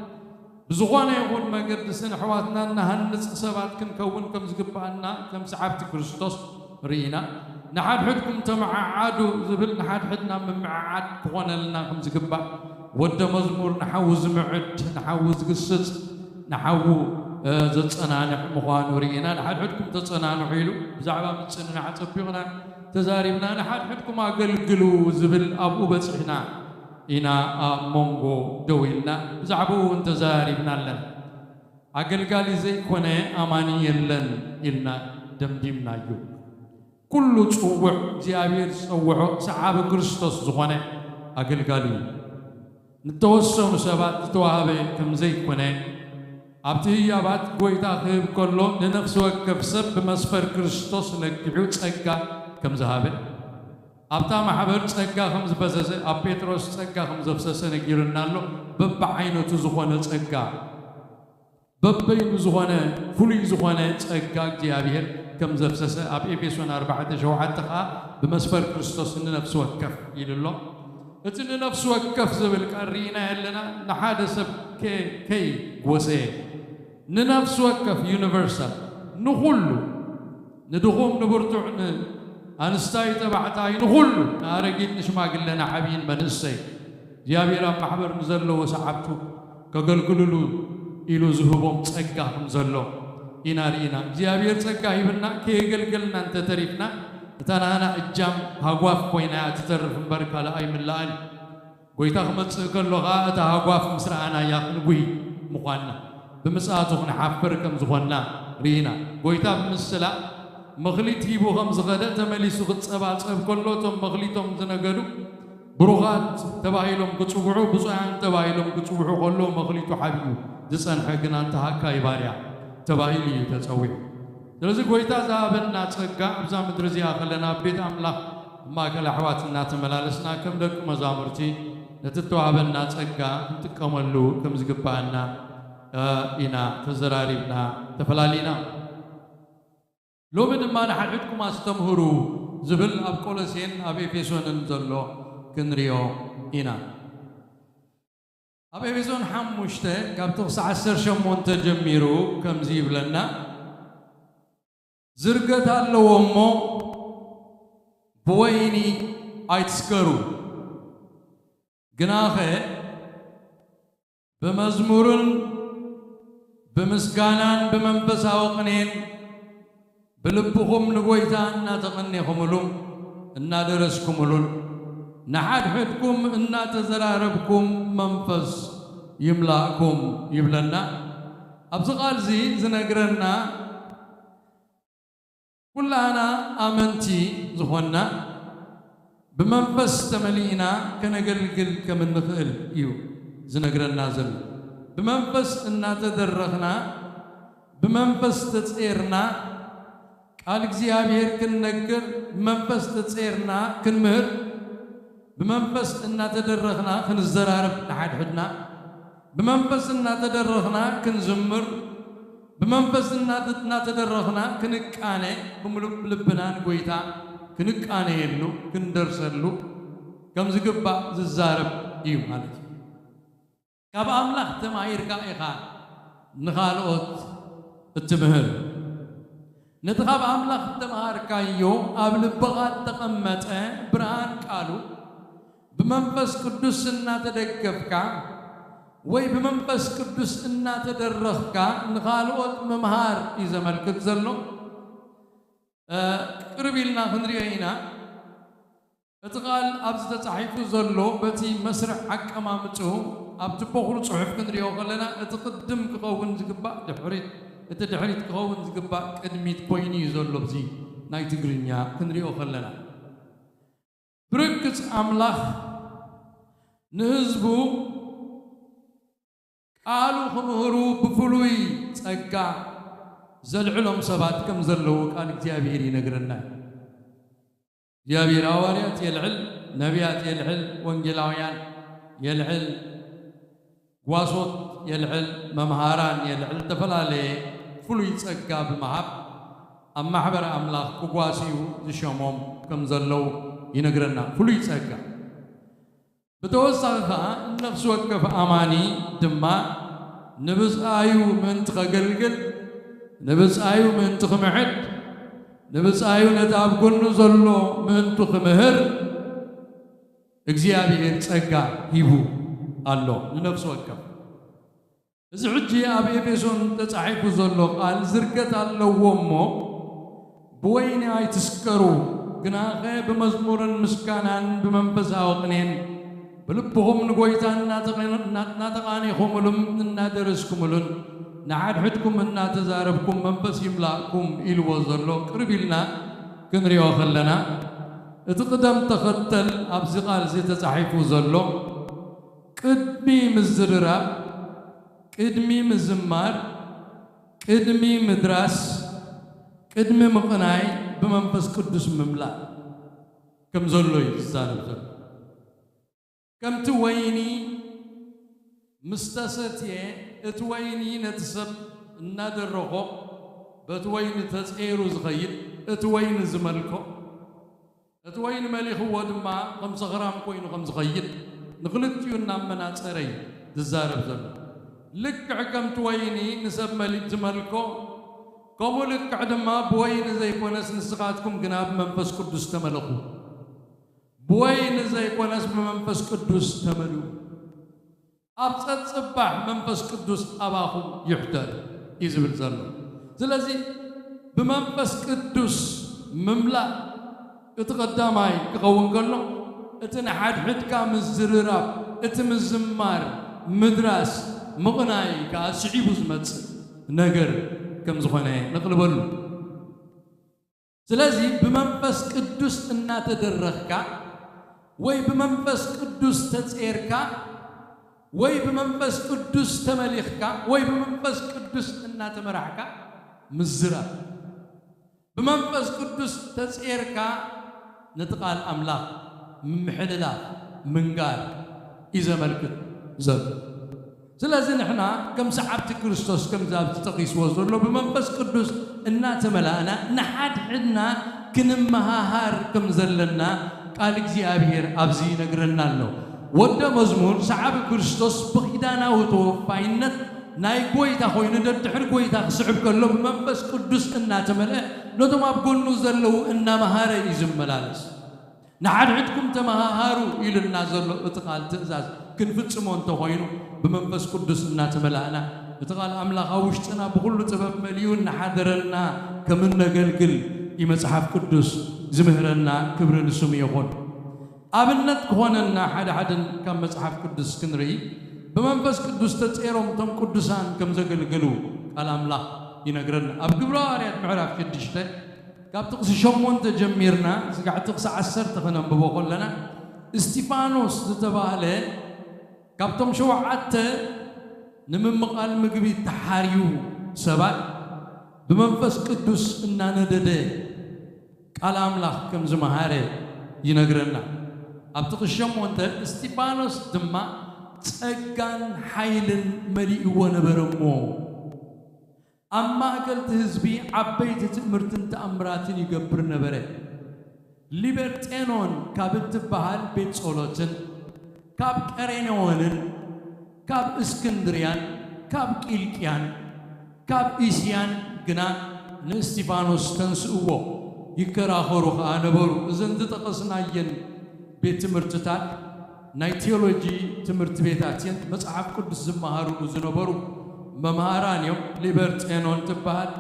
ብዝኾነ ይኹን መገዲ ስን ኣሕዋትና እንሃንጽ ሰባት ክንከውን ከም ዝግብኣና ከም ሰዓብቲ ክርስቶስ ርኢና። ንሓድሕድኩም ተመዓዓዱ ዝብል ንሓድሕድና ምምዕዓድ ክኾነልና ከም ዝግባእ፣ ወደ መዝሙር ንሓዉ ዝምዕድ፣ ንሓዉ ዝግስጽ፣ ንሓዉ፣ እ፣ ዘጸናንዕ ምዃኑ ርኢና። ንሓድሕድኩም ተጸናንዑ ኢሉ ብዛዕባ ምጽንናዕ ጸቢቕና ተዛሪብና። ንሓድሕድኩም ኣገልግሉ ዝብል ኣብኡ በጺሕና ኢና ኣብ መንጎ ደው ኢልና ብዛዕባኡ እውን ተዛሪብና ኣለና። ኣገልጋሊ ዘይኮነ ኣማኒ የለን ኢልና ደምዲምናዮ። ኩሉ ጽውዕ እግዚኣብሔር ዝጸውዖ ሰዓቢ ክርስቶስ ዝኾነ ኣገልጋሊ እዩ። ንተወሰኑ ሰባት ዝተዋህበ ከም ዘይኮነ ኣብቲ ህያባት ጎይታ ክህብ ከሎ ንነፍሲ ወከፍ ሰብ ብመስፈር ክርስቶስ ለኪዑ ጸጋ ከም ዝሃበ ኣብታ ማሕበር ጸጋ ከም ዝፈሰሰ ኣብ ጴጥሮስ ጸጋ ከም ዘፍሰሰ ነጊርና ኣሎ። በብዓይነቱ ዝኾነ ጸጋ በበይኑ ዝኾነ ፍሉይ ዝኾነ ጸጋ እግዚኣብሔር ከም ዘፍሰሰ ኣብ ኤፌሶን ኣርባዕተ ሸውዓተ ኸዓ ብመስፈር ክርስቶስ ንነፍሲ ወከፍ ኢሉ ኣሎ። እቲ ንነፍሲ ወከፍ ዝብል ቃል ርኢና ኣለና። ንሓደ ሰብ ከ- ከይጎሰየ ንነፍሲ ወከፍ ዩኒቨርሳል ንኹሉ ንድኹም ንብርቱዕ ንኣንስታይ ተባዕታይ ንኹሉ ንኣረጊት ንሽማግለ ንዓብይን መንእሰይ እግዚኣብሔር ኣብ ማሕበር ንዘለዉ ሰዓብቱ ከገልግልሉ ኢሉ ዝህቦም ጸጋ ከም ዘሎ ኢና ርኢና። እግዚኣብሔር ጸጋ ሂብና ከየገልገልና እንተተሪፍና እታ ናህና እጃም ሃጓፍ ኮይና እያ ትተርፍ እምበር ካልእ ኣይምላኣን። ጎይታ ክመጽእ ከሎ ኸኣ እታ ሃጓፍ ምስ ረኣናያ ክንጉሂ ምዃንና ብምጽኣቱ ክንሓፍር ከም ዝኾንና ርኢና። ጎይታ ብምስላ መኽሊት ሂቡ ከም ዝኸደ ተመሊሱ ክጸባጸብ ከሎ እቶም መኽሊቶም ዝነገዱ ብሩኻት ተባሂሎም ክጽውዑ ብፁዓን ተባሂሎም ክጽውዑ ከሎ መኽሊቱ ሓቢኡ ዝጸንሐ ግና እንተሃካይ ባርያ ተባሂሉ እዩ ተጸዊዑ። ስለዚ ጎይታ ዝሃበና ጸጋ ኣብዛ ምድሪ እዚኣ ከለና ኣብ ቤት ኣምላኽ ኣብ ማእከል ኣሕዋት እናተመላለስና ከም ደቂ መዛሙርቲ ነቲ እተዋህበና ጸጋ ክንጥቀመሉ ከም ዝግባኣና ኢና ተዘራሪብና ተፈላሊና። ሎሚ ድማ ንሓድሕድኩም ኣስተምህሩ ዝብል ኣብ ቆሎሴን ኣብ ኤፌሶንን ዘሎ ክንሪኦ ኢና። ኣብ ኤፌሶን ሓሙሽተ ካብቲ ክሳዕ ዓሰርተ ሸሞንተ ጀሚሩ ከምዚ ይብለና፣ ዝርገት ኣለዎ እሞ ብወይኒ ኣይትስከሩ፣ ግናኸ ብመዝሙርን ብምስጋናን ብመንፈሳዊ ቅኔን ብልብኹም ንጎይታ እናተቐኔኹምሉ እናደረስኩምሉን ንሓድሕድኩም እናተዘራረብኩም መንፈስ ይምላእኩም ይብለና። ኣብዚ ቃል እዚ ዝነግረና ኩላና ኣመንቲ ዝኾንና ብመንፈስ ተመሊእና ከነገልግል ከም እንኽእል እዩ ዝነግረና ዘሎ። ብመንፈስ እናተደረኽና ብመንፈስ ተጸይርና ቃል እግዚኣብሔር ክንነግር ብመንፈስ ተጸይርና ክንምህር ብመንፈስ እናተደረኽና ክንዘራረብ ንሓድሕድና ብመንፈስ እናተደረኽና ክንዝምር ብመንፈስ እናተ- እናተደረኽና ክንቃነ ብምሉእ ልብና ንጎይታ ክንቃነየሉ ክንደርሰሉ ከም ዝግባእ ዝዛረብ እዩ ማለት እዩ። ካብ ኣምላኽ ተማሂርካ ኢኻ ንኻልኦት እትምህር። ነቲ ካብ ኣምላኽ እተምሃርካዮ ኣብ ልብኻ እተቐመጠ ብርሃን ቃሉ ብመንፈስ ቅዱስ እናተደገፍካ ወይ ብመንፈስ ቅዱስ እናተደረኽካ ንኻልኦት ምምሃር እዩ ዘመልክት ዘሎ። እ፣ ቅርብ ኢልና ክንሪኦ ኢና። እቲ ቃል ኣብዚ ተጻሒፉ ዘሎ በቲ መስርዕ ኣቀማምጥኡ ኣብቲ ቦኽሪ ጽሑፍ ክንሪኦ ከለና እቲ ቅድም ክኸውን ዝግባእ ድሕሪት፣ እቲ ድሕሪት ክኸውን ዝግባእ ቅድሚት ኮይኑ እዩ ዘሎ። ኣብዚ ናይ ትግርኛ ክንሪኦ ከለና ብርግጽ ኣምላኽ ንህዝቡ ቃሉ ክምህሩ ብፍሉይ ጸጋ ዘልዕሎም ሰባት ከም ዘለዉ ቃል እግዚኣብሔር ይነግረና እዩ። እግዚኣብሔር ሃዋርያት የልዕል፣ ነቢያት የልዕል፣ ወንጌላውያን የልዕል፣ ጓሶት የልዕል፣ መምሃራን የልዕል፣ ዝተፈላለየ ፍሉይ ጸጋ ብምሃብ ኣብ ማሕበር ኣምላኽ ክጓስዩ ዝሸሞም ከም ዘለዉ ይነግረና። ፍሉይ ጸጋ። ብተወሳኺ ኸዓ ነፍሲ ወከፍ ኣማኒ ድማ ንብፅኣዩ ምእንቲ ኸገልግል፣ ንብፅኣዩ ምእንቲ ኽምዕድ፣ ንብፅኣዩ ነቲ ኣብ ጎኑ ዘሎ ምእንቲ ኽምህር እግዚኣብሔር ጸጋ ሂቡ ኣሎ ንነፍሲ ወከፍ። እዚ ሕጂ ኣብ ኤፌሶን ተጻሒፉ ዘሎ ቃል ዝርገት ኣለዎ እሞ፣ ብወይኒ ኣይትስከሩ፣ ግናኸ ብመዝሙርን ምስጋናን ብመንፈሳዊ ቅኔን ብልብኹም ንጎይታ እናተቐ-፣ እናተቓኔኹምሉን እናደረስኩምሉን ንሓድሕድኩም እናተዛረብኩም መንፈስ ይምላእኩም ኢልዎ ዘሎ ቅርብ ኢልና ክንሪኦ ከለና፣ እቲ ቅደም ተኸተል ኣብዚ ቃል እዚ ተጻሒፉ ዘሎ፣ ቅድሚ ምዝርራብ፣ ቅድሚ ምዝማር፣ ቅድሚ ምድራስ፣ ቅድሚ ምቕናይ ብመንፈስ ቅዱስ ምምላእ ከም ዘሎ እዩ ዝዛረብ ዘሎ። ከምቲ ወይኒ ምስ ተሰትየ፣ እቲ ወይኒ ነቲ ሰብ እናደረኾ፣ በቲ ወይኒ ተጸይሩ ዝኸይድ፣ እቲ ወይኒ ዝመልኮ፣ እቲ ወይኒ መሊኽዎ ድማ ከም ሰኽራም ኮይኑ ከም ዝኸይድ፣ ንኽልቲኡ እናመናጸረ እዩ ዝዛረብ ዘሎ። ልክዕ ከምቲ ወይኒ ንሰብ መሊ-፣ ዝመልኮ፣ ከምኡ ልክዕ ድማ ብወይኒ ዘይኮነስ ንስኻትኩም ግና ብመንፈስ ቅዱስ ተመለኹ። ብወይኒ ዘይኮነስ ብመንፈስ ቅዱስ ተመልኡ። ኣብ ጸጽባሕ መንፈስ ቅዱስ ኣባኹም ይሕደር እዩ ዝብል ዘሎ። ስለዚ ብመንፈስ ቅዱስ ምምላእ እቲ ቀዳማይ ክኸውን ከሎ፣ እቲ ንሓድሕድካ ምዝርራብ፣ እቲ ምዝማር፣ ምድራስ፣ ምቕናይ ከኣ ስዒቡ ዝመጽእ ነገር ከም ዝኾነ ነቕልበሉ። ስለዚ ብመንፈስ ቅዱስ እናተደረኽካ ወይ ብመንፈስ ቅዱስ ተጸየርካ ወይ ብመንፈስ ቅዱስ ተመሊኽካ ወይ ብመንፈስ ቅዱስ እናተመራሕካ ምዝራብ። ብመንፈስ ቅዱስ ተጸየርካ ነቲ ቃል ኣምላኽ ምምሕልላፍ፣ ምንጋር እዩ ዘመልክት ዘሎ። ስለዚ ንሕና ከም ሰዓብቲ ክርስቶስ፣ ከምዚ ኣብዚ ተጠቒስዎ ዘሎ፣ ብመንፈስ ቅዱስ እናተመላእና ንሓድሕድና ክንመሃሃር ከም ዘለና ቃል እግዚኣብሔር ኣብዚ ይነግረና ኣሎ። ወደ መዝሙር ሰዓቢ ክርስቶስ ብኪዳናዊ ተወፋይነት ናይ ጐይታ ኮይኑ፣ ደድሕሪ ጐይታ ክስዕብ ከሎ ብመንፈስ ቅዱስ እናተመልአ ነቶም ኣብ ጎኑ ዘለዉ እናመሃረ እዩ ዝመላለስ። ንሓድሕድኩም ተመሃሃሩ ኢሉና ዘሎ እቲ ቃል ትእዛዝ ክንፍጽሞ እንተኾይኑ፣ ብመንፈስ ቅዱስ እናተመላእና፣ እቲ ቃል ኣምላኽ ኣብ ውሽጥና ብኹሉ ጥበብ መሊኡ እናሓደረና ከም እነገልግል እዩ መጽሓፍ ቅዱስ ዝምህረና። ክብሪ ንስሙ ይኹን። ኣብነት ክኾነና ሓደ ሓደን ካብ መጽሓፍ ቅዱስ ክንርኢ፣ ብመንፈስ ቅዱስ ተጸይሮም እቶም ቅዱሳን ከም ዘገልገሉ ቃል ኣምላኽ ይነግረና። ኣብ ግብረ ሃዋርያት ምዕራፍ ሽዱሽተ ካብ ጥቕሲ ሸሞንተ ጀሚርና ስጋዕ ጥቕሲ ዓሰርተ ከነንብቦ ከለና፣ እስጢፋኖስ ዝተባህለ ካብቶም ሸውዓተ ንምምቓል ምግቢ ተሓርዩ ሰባት ብመንፈስ ቅዱስ እናነደደ ቃል ኣምላኽ ከም ዝመሃረ ይነግረና። ኣብ ጥቕሲ ሸሞንተ፣ እስጢፋኖስ ድማ ጸጋን ሓይልን መሊእዎ ነበረ እሞ፣ ኣብ ማእከል እቲ ህዝቢ ዓበይቲ ትእምርትን ተኣምራትን ይገብር ነበረ። ሊበርጤኖን ካብ እትበሃል ቤት ጸሎትን፣ ካብ ቀሬኔዎንን፣ ካብ እስክንድርያን፣ ካብ ቂልቅያን፣ ካብ እስያን ግና ንእስጢፋኖስ ተንስእዎ፣ ይከራኸሩ ኸኣ ነበሩ። እዘን ዝጠቐስናየን ቤት ትምህርትታት ናይ ቴዎሎጂ ትምህርቲ ቤታት እየን። መጽሓፍ ቅዱስ ዝመሃርሉ ዝነበሩ መምሃራን እዮም። ሊበርጤኖን ትበሃል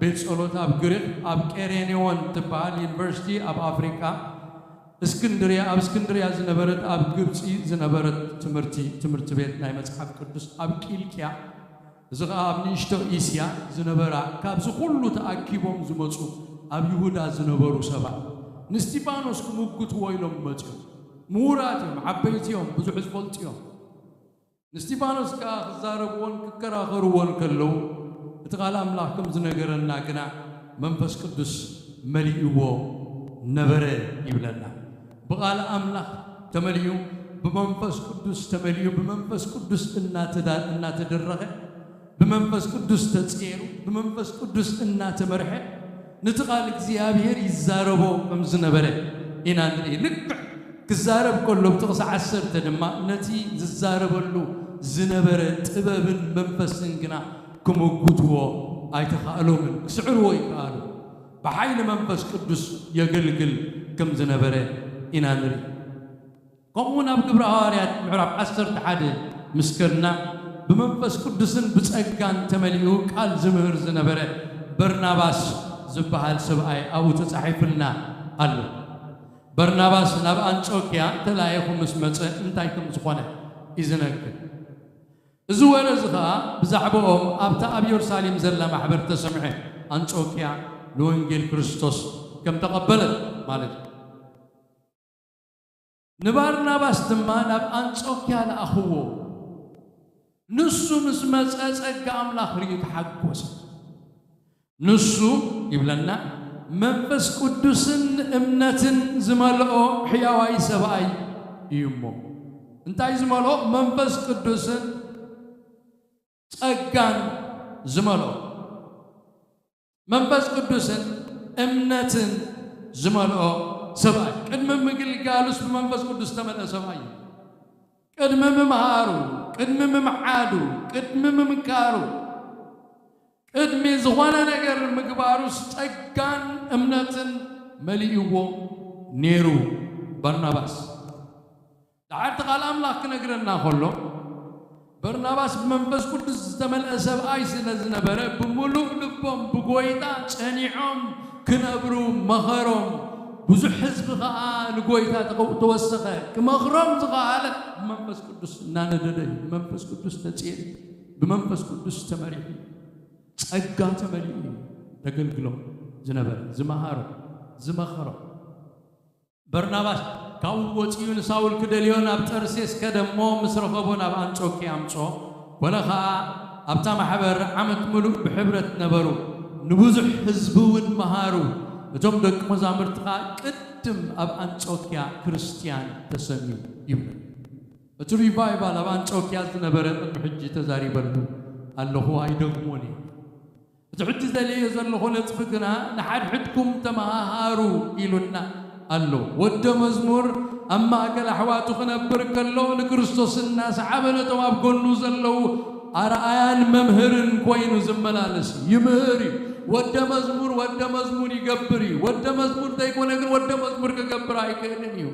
ቤት ጸሎት ኣብ ግሪኽ፣ ኣብ ቀሬኔዎን ትበሃል ዩኒቨርሲቲ ኣብ ኣፍሪቃ፣ እስክንድርያ፣ ኣብ እስክንድርያ ዝነበረት፣ ኣብ ግብጺ ዝነበረት ትምህርቲ፣ ትምህርቲ ቤት ናይ መጽሓፍ ቅዱስ ኣብ ቂልቅያ፣ እዚ ኸኣ ኣብ ንእሽቶ እስያ ዝነበራ፣ ካብዚ ኹሉ ተኣኪቦም ዝመጹ ኣብ ይሁዳ ዝነበሩ ሰባት ንእስጢፋኖስ ክምጉትዎ ኢሎም መጽዮም። ምሁራት እዮም፣ ዓበይቲ እዮም፣ ብዙሕ ዝፈልጡ እዮም። ንእስጢፋኖስ ከኣ ክዛረብዎን ክከራኸርዎን ከለዉ፣ እቲ ቃል ኣምላኽ ከም ዝነገረና ግና መንፈስ ቅዱስ መሊእዎ ነበረ ይብለና። ብቓል ኣምላኽ ተመሊኡ፣ ብመንፈስ ቅዱስ ተመሊኡ፣ ብመንፈስ ቅዱስ እናተዳ-፣ እናተደረኸ፣ ብመንፈስ ቅዱስ ተጸየሩ፣ ብመንፈስ ቅዱስ እናተመርሐ፣ ነቲ ቃል እግዚኣብሔር ይዛረቦ ከም ዝነበረ ኢና ንርኢ። ልክዕ ክዛረብ ከሎ፣ ብጥቕሲ ዓሰርተ ድማ፣ ነቲ ዝዛረበሉ ዝነበረ ጥበብን መንፈስን ግና ክምጉትዎ ኣይተኻእሎምን፣ ክስዕርዎ ይከኣሉ። ብሓይሊ መንፈስ ቅዱስ የገልግል ከም ዝነበረ ኢና ንርኢ። ከምኡውን ኣብ ግብረ ሃዋርያት ምዕራፍ ዓሰርተ ሓደ ምስ ከድና፣ ብመንፈስ ቅዱስን ብጸጋን ተመሊኡ ቃል ዝምህር ዝነበረ በርናባስ ዝበሃል ሰብኣይ ኣብኡ ተጻሒፉልና ኣሎ። በርናባስ ናብ ኣንጾክያ ተላኢኹ ምስ መጸ እንታይ ከም ዝኾነ እዩ ዝነግር። እዚ ወረ እዚ ኸኣ ብዛዕባኦም ኣብታ ኣብ የሩሳሌም ዘላ ማሕበር ተሰምዐ፣ ኣንጾክያ ንወንጌል ክርስቶስ ከም ተቐበለት ማለት እዩ። ንባርናባስ ድማ ናብ ኣንጾክያ ለኣኽዎ። ንሱ ምስ መጸ ጸጋ ኣምላኽ ርእዩ ተሓጎሰ። ንሱ ይብለና፣ መንፈስ ቅዱስን እምነትን ዝመልኦ ሕያዋይ ሰብኣይ እዩ እሞ። እንታይ ዝመልኦ? መንፈስ ቅዱስን ጸጋን ዝመልኦ። መንፈስ ቅዱስን እምነትን ዝመልኦ ሰብኣይ። ቅድሚ ምግልጋሉስ ብመንፈስ ቅዱስ ዝተመልአ ሰብኣይ እዩ። ቅድሚ ምምሃሩ፣ ቅድሚ ምምዓዱ፣ ቅድሚ ምምካሩ፣ ቅድሚ ዝኾነ ነገር ምግባሩስ ጸጋን እምነትን መሊእዎ ነይሩ በርናባስ። ደሓር እቲ ቃል ኣምላኽ ክነግረና ከሎ፣ በርናባስ ብመንፈስ ቅዱስ ዝተመልአ ሰብኣይ ስለ ዝነበረ፣ ብምሉእ ልቦም ብጎይታ ጸኒዖም ክነብሩ መኸሮም። ብዙሕ ህዝቢ ኸኣ ንጎይታ ተኸ-፣ ተወሰኸ። ክመኽሮም ዝኸኣለ ብመንፈስ ቅዱስ እናነደደ እዩ። ብመንፈስ ቅዱስ ተጽየሉ፣ ብመንፈስ ቅዱስ ተመሪሑ፣ ጸጋ ተመሊኡ እዩ ዘገልግሎም ዝነበረ፣ ዝመሃሮም፣ ዝመኸሮም። በርናባስ ካብኡ ወጺኡ ንሳውል ክደልዮ ናብ ጠርሴስ ከደ እሞ፣ ምስ ረኸቦ ናብ ኣንጾክያ ኣምጾ። ኮነ ኸኣ ኣብታ ማሕበር ዓመት ምሉእ ብሕብረት ነበሩ፣ ንብዙሕ ህዝቢ እውን መሃሩ። እቶም ደቂ መዛሙርቲ ኸኣ ቅድም ኣብ ኣንጾክያ ክርስትያን ተሰምዩ ይብሉ። እቲ ሪቫይቫል ኣብ ኣንጾክያ ዝነበረ ቅድሚ ሕጂ ተዛሪበሉ ኣለኹ፣ ኣይደግሞን እየ። እቲ ሕጂ ዘልየ ዘለኹ ነጥቢ ግና፣ ንሓድሕድኩም ተመሃሃሩ ኢሉና ኣሎ። ወደ መዝሙር ኣብ ማእከል ኣሕዋቱ ክነብር ከሎ፣ ንክርስቶስ እናሰዓበ ነቶም ኣብ ጎኑ ዘለዉ ኣርኣያን መምህርን ኮይኑ ዝመላለስ እዩ። ይምህር እዩ። ወደ መዝሙር ወደ መዝሙር ይገብር እዩ። ወደ መዝሙር ዘይኮነ ግን ወደ መዝሙር ክገብር ኣይክእልን እዩ።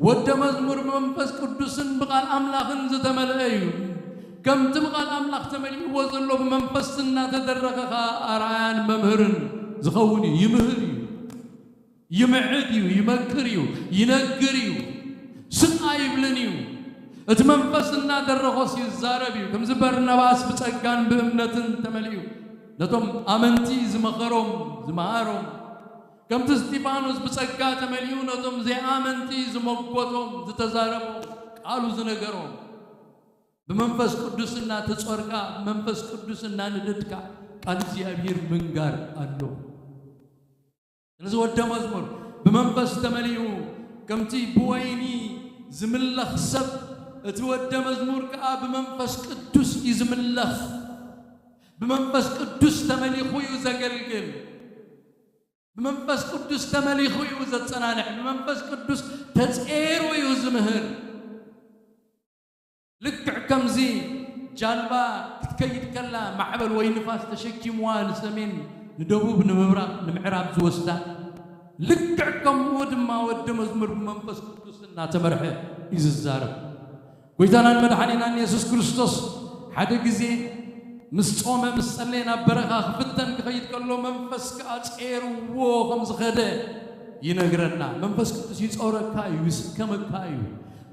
ወደ መዝሙር ብመንፈስ ቅዱስን ብቓል ኣምላኽን ዝተመልአ እዩ። ከምቲ ብቓል ኣምላኽ ተመሊእዎ ዘሎ ብመንፈስ እናተደረኸ ኸኣ ኣርኣያን መምህርን ዝኸውን እዩ። ይምህር እዩ። ይምዕድ እዩ። ይመክር እዩ። ይነግር እዩ። ስቕ ኣይብልን እዩ። እቲ መንፈስ እናደረኾስ ይዛረብ እዩ። ከምዚ በርናባስ ብጸጋን ብእምነትን ተመሊኡ ነቶም ኣመንቲ ዝመኸሮም፣ ዝመሃሮም፣ ከምቲ እስጢፋኖስ ብጸጋ ተመሊኡ ነቶም ዘይኣመንቲ ዝመጎቶም፣ ዝተዛረቦም፣ ቃሉ ዝነገሮም። ብመንፈስ ቅዱስ እናተጾርካ፣ ብመንፈስ ቅዱስ እናነደድካ ቃል እግዚኣብሔር ምንጋር ኣሎ። ስለዚ ወደ መዝሙር ብመንፈስ ተመሊኡ፣ ከምቲ ብወይኒ ዝምለኽ ሰብ፣ እቲ ወደ መዝሙር ከኣ ብመንፈስ ቅዱስ እዩ ዝምለኽ። ብመንፈስ ቅዱስ ተመሊኹ እዩ ዘገልግል። ብመንፈስ ቅዱስ ተመሊኹ እዩ ዘጸናንዕ። ብመንፈስ ቅዱስ ተጸይሩ እዩ ዝምህር። ልክዕ ከምዚ ጃልባ ክትከይድ ከላ ማዕበል ወይ ንፋስ ተሸኪምዋ ንሰሜን፣ ንደቡብ፣ ንምብራቕ፣ ንምዕራብ ዝወስዳ፣ ልክዕ ከምኡ ድማ ወዲ መዝሙር ብመንፈስ ቅዱስ እናተመርሐ እዩ ዝዛረብ። ጎይታናን መድሓኒናን የሱስ ክርስቶስ ሓደ ግዜ ምስ ጾመ ምስ ጸለየ ናብ በረኻ ክፍተን ክኸይድ ከሎ መንፈስ ከኣ ጸይርዎ ከም ዝኸደ ይነግረና። መንፈስ ቅዱስ ይጾረካ እዩ፣ ይስከመካ እዩ፣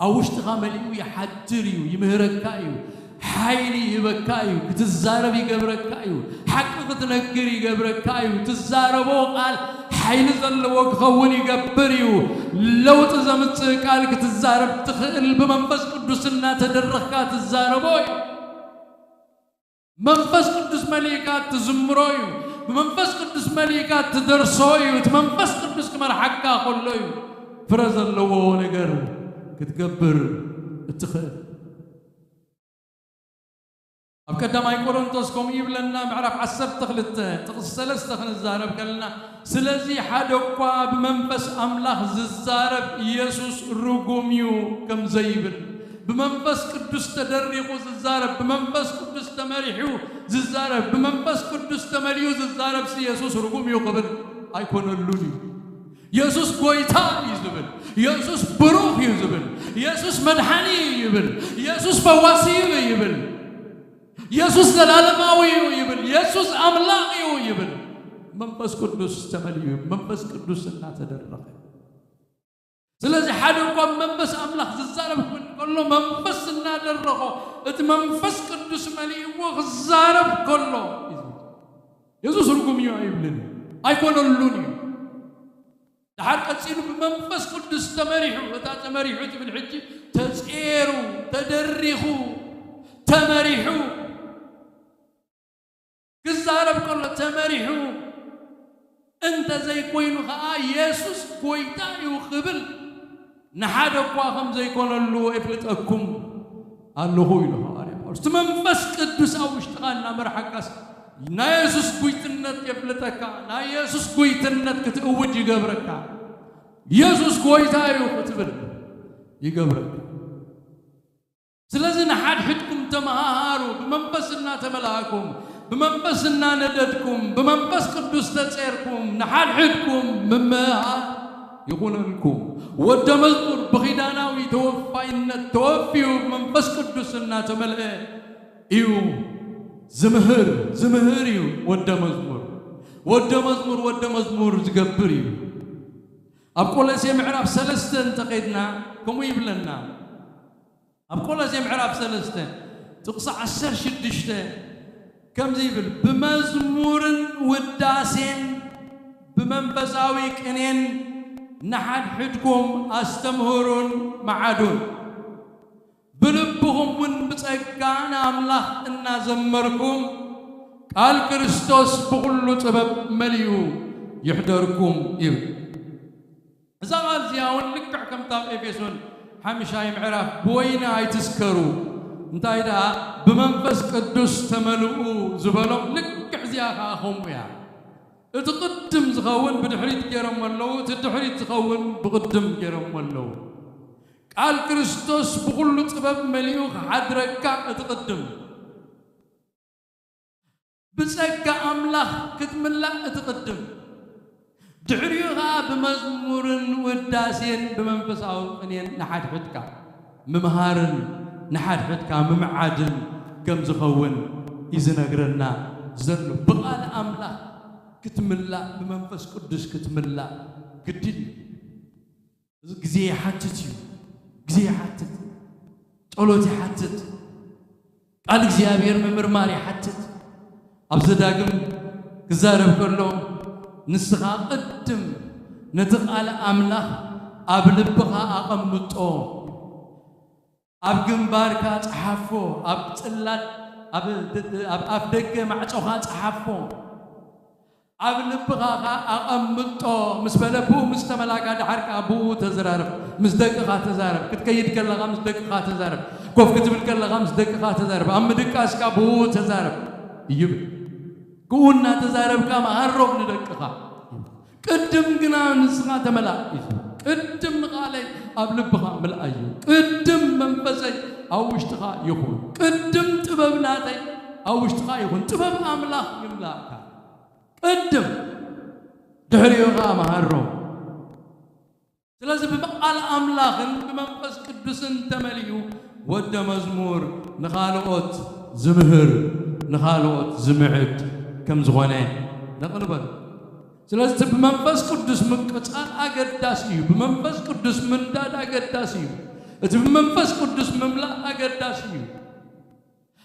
ኣብ ውሽጥኻ መሊኡ ይሓድር እዩ፣ ይምህረካ እዩ፣ ሓይሊ ይህበካ እዩ፣ ክትዛረብ ይገብረካ እዩ፣ ሓቂ ክትነግር ይገብረካ እዩ። ትዛረቦ ቃል ሓይሊ ዘለዎ ክኸውን ይገብር እዩ። ለውጢ ዘምጽእ ቃል ክትዛረብ ትኽእል ብመንፈስ ቅዱስ እናተደረኽካ ትዛረቦ እዩ። መንፈስ ቅዱስ መሊእካ ትዝምሮ እዩ። ብመንፈስ ቅዱስ መሊእካ ትደርሶ እዩ። እቲ መንፈስ ቅዱስ ክመርሓካ ከሎ እዩ ፍረ ዘለዎ ነገር ክትገብር እትኽእል። ኣብ ቀዳማይ ቆሮንቶስ ከምኡ ይብለና፣ ምዕራፍ ዓሰርተ ክልተ ጥቕሲ ሰለስተ ክንዛረብ ከለና፣ ስለዚ ሓደ እኳ ብመንፈስ ኣምላኽ ዝዛረብ ኢየሱስ ርጉም እዩ ከም ዘይብል፣ ብመንፈስ ቅዱስ ተደሪኹ ዝዛረብ፣ ብመንፈስ ቅዱስ ተመሪሑ ዝዛረብ፣ ብመንፈስ ቅዱስ ተመሊኡ ዝዛረብ ኢየሱስ ርጉም እዩ ክብል ኣይኮነሉን እዩ። የሱስ ጎይታ እዩ ዝብል፣ የሱስ ብሩኽ እዩ ዝብል፣ የሱስ መድሓኒ እዩ ይብል፣ የሱስ ፈዋሲ እዩ ይብል፣ የሱስ ዘላለማዊ እዩ ይብል፣ የሱስ ኣምላኽ እዩ ይብል። መንፈስ ቅዱስ ተመሊኡ፣ መንፈስ ቅዱስ እናተደረኸ። ስለዚ ሓደ እኳ መንፈስ ኣምላኽ ዝዛረብ ክብል ከሎ መንፈስ እናደረኾ እቲ መንፈስ ቅዱስ መሊእዎ ክዛረብ ከሎ እዩ። የሱስ ርጉም እዩ ኣይብልን፣ ኣይኮነሉን እዩ። ድሓር ቀጺሉ ብመንፈስ ቅዱስ ተመሪሑ፣ እታ ተመሪሑ ትብል ሕጂ ተጼሩ፣ ተደሪኹ፣ ተመሪሑ ክዛረብ ከሎ ተመሪሑ፣ እንተ ዘይኮይኑ ኸኣ የሱስ ጎይታ እዩ ክብል ንሓደ እኳ ከም ዘይኮነሉ እፍልጠኩም ኣለኹ ኢሉ ሃዋርያ ጳውሎስ። እቲ መንፈስ ቅዱስ ኣብ ውሽጥኻ እናመርሓካስ ናይ የሱስ ጉይትነት የፍልጠካ፣ ናይ የሱስ ጉይትነት ክትእውጅ ይገብረካ። የሱስ ጎይታ እዩ ክትብል ይገብረካ። ስለዚ ንሓድሕድኩም ተመሃሃሩ፣ ብመንፈስ እናተመላእኩም፣ ብመንፈስ እናነደድኩም፣ ብመንፈስ ቅዱስ ተጼርኩም፣ ንሓድሕድኩም ምምሃር ይኹነልኩም። ወደ መዝሙር ብኺዳናዊ ተወፋይነት ተወፊዩ መንፈስ ቅዱስ እናተመልአ እዩ ዝምህር፣ ዝምህር እዩ ወደ መዝሙር። ወደ መዝሙር፣ ወደ መዝሙር ዝገብር እዩ። ኣብ ቆሎሴ ምዕራፍ ሰለስተ እንተኸድና ከምኡ ይብለና። ኣብ ቆሎሴ ምዕራፍ ሰለስተ ጥቕሲ ዓሰርተ ሽዱሽተ ከምዚ ይብል፣ "ብመዝሙርን ውዳሴን ብመንፈሳዊ ቅኔን ንሓድሕድኩም ኣስተምህሩን መዓዱን፣ ብልብኹም እውን ብጸጋ ንኣምላኽ እናዘመርኩም ቃል ክርስቶስ ብኹሉ ጥበብ መሊኡ ይሕደርኩም" ይብል። እዛ ቃል እዚኣ እውን ልክዕ ከምታ ኣብ ኤፌሶን ሓምሻይ ምዕራፍ "ብወይኒ ኣይትስከሩ" እንታይ ደኣ "ብመንፈስ ቅዱስ ተመልኡ" ዝበሎም ልክዕ እዚኣ ከኣ ከምኡ እያ። እቲ ቅድም ዝኸውን ብድሕሪት ገይሮም ኣለዉ፣ እቲ ድሕሪት ዝኸውን ብቕድም ገይሮም ኣለዉ። ቃል ክርስቶስ ብኹሉ ጥበብ መሊኡ ክሓድረካ እቲ ቅድም። ብጸጋ ኣምላኽ ክትምላእ እቲ ቅድም። ድሕሪኡ ኸኣ ብመዝሙርን ውዳሴን ብመንፈሳዊ ቅኔን ንሓድሕድካ ምምሃርን ንሓድሕድካ ምምዓድን ከም ዝኸውን እዩ ዝነግረና ዘሎ። ብቓል ኣምላኽ ክትምላእ፣ ብመንፈስ ቅዱስ ክትምላእ ግድን እዩ። እዚ ግዜ ይሓትት እዩ። ግዜ ይሓትት። ጸሎት ይሓትት። ቃል እግዚኣብሔር ምምርማር ይሓትት። ኣብ ዘዳግም ክዛረብ ከሎ፣ ንስኻ ቅድም ነቲ ቃል ኣምላኽ ኣብ ልብኻ ኣቐምጦ፣ ኣብ ግንባርካ ጸሓፎ፣ ኣብ ጽላት፣ ኣብ ድ-፣ ኣብ ኣፍ ደገ ማዕጾኻ ጸሓፎ፣ ኣብ ልብኻ ኸኣ ኣቐምጦ ምስ በለ፣ ብኡ ምስ ተመላእካ፣ ደሓር ከኣ ብኡ ተዘራረብ፣ ምስ ደቅኻ ተዛረብ። ክትከይድ ከለኻ ምስ ደቅኻ ተዛረብ፣ ኮፍ ክትብል ከለኻ ምስ ደቅኻ ተዛረብ፣ ኣብ ምድቃስካ ብኡ ተዛረብ ይብል። ክኡ እናተዛረብካ መሃሮም ንደቅኻ። ቅድም ግና ንስኻ ተመላእ እዩ። ቅድም ንቓለይ ኣብ ልብኻ ምልኣዮ። ቅድም መንፈሰይ ኣብ ውሽጥኻ ይኹን። ቅድም ጥበብ ናተይ ኣብ ውሽጥኻ ይኹን። ጥበብ ኣምላኽ ይምላእካ። ቅድም፣ ድሕሪኡ ኸኣ መሃሮ። ስለዚ ብቃል ኣምላኽን ብመንፈስ ቅዱስን ተመሊኡ ወደ መዝሙር ንኻልኦት ዝምህር፣ ንኻልኦት ዝምዕድ ከም ዝኾነ ነቕንበል። ስለዚ እቲ ብመንፈስ ቅዱስ ምቅጻል ኣገዳሲ እዩ። ብመንፈስ ቅዱስ ምንዳድ ኣገዳሲ እዩ። እቲ ብመንፈስ ቅዱስ ምምላእ ኣገዳሲ እዩ።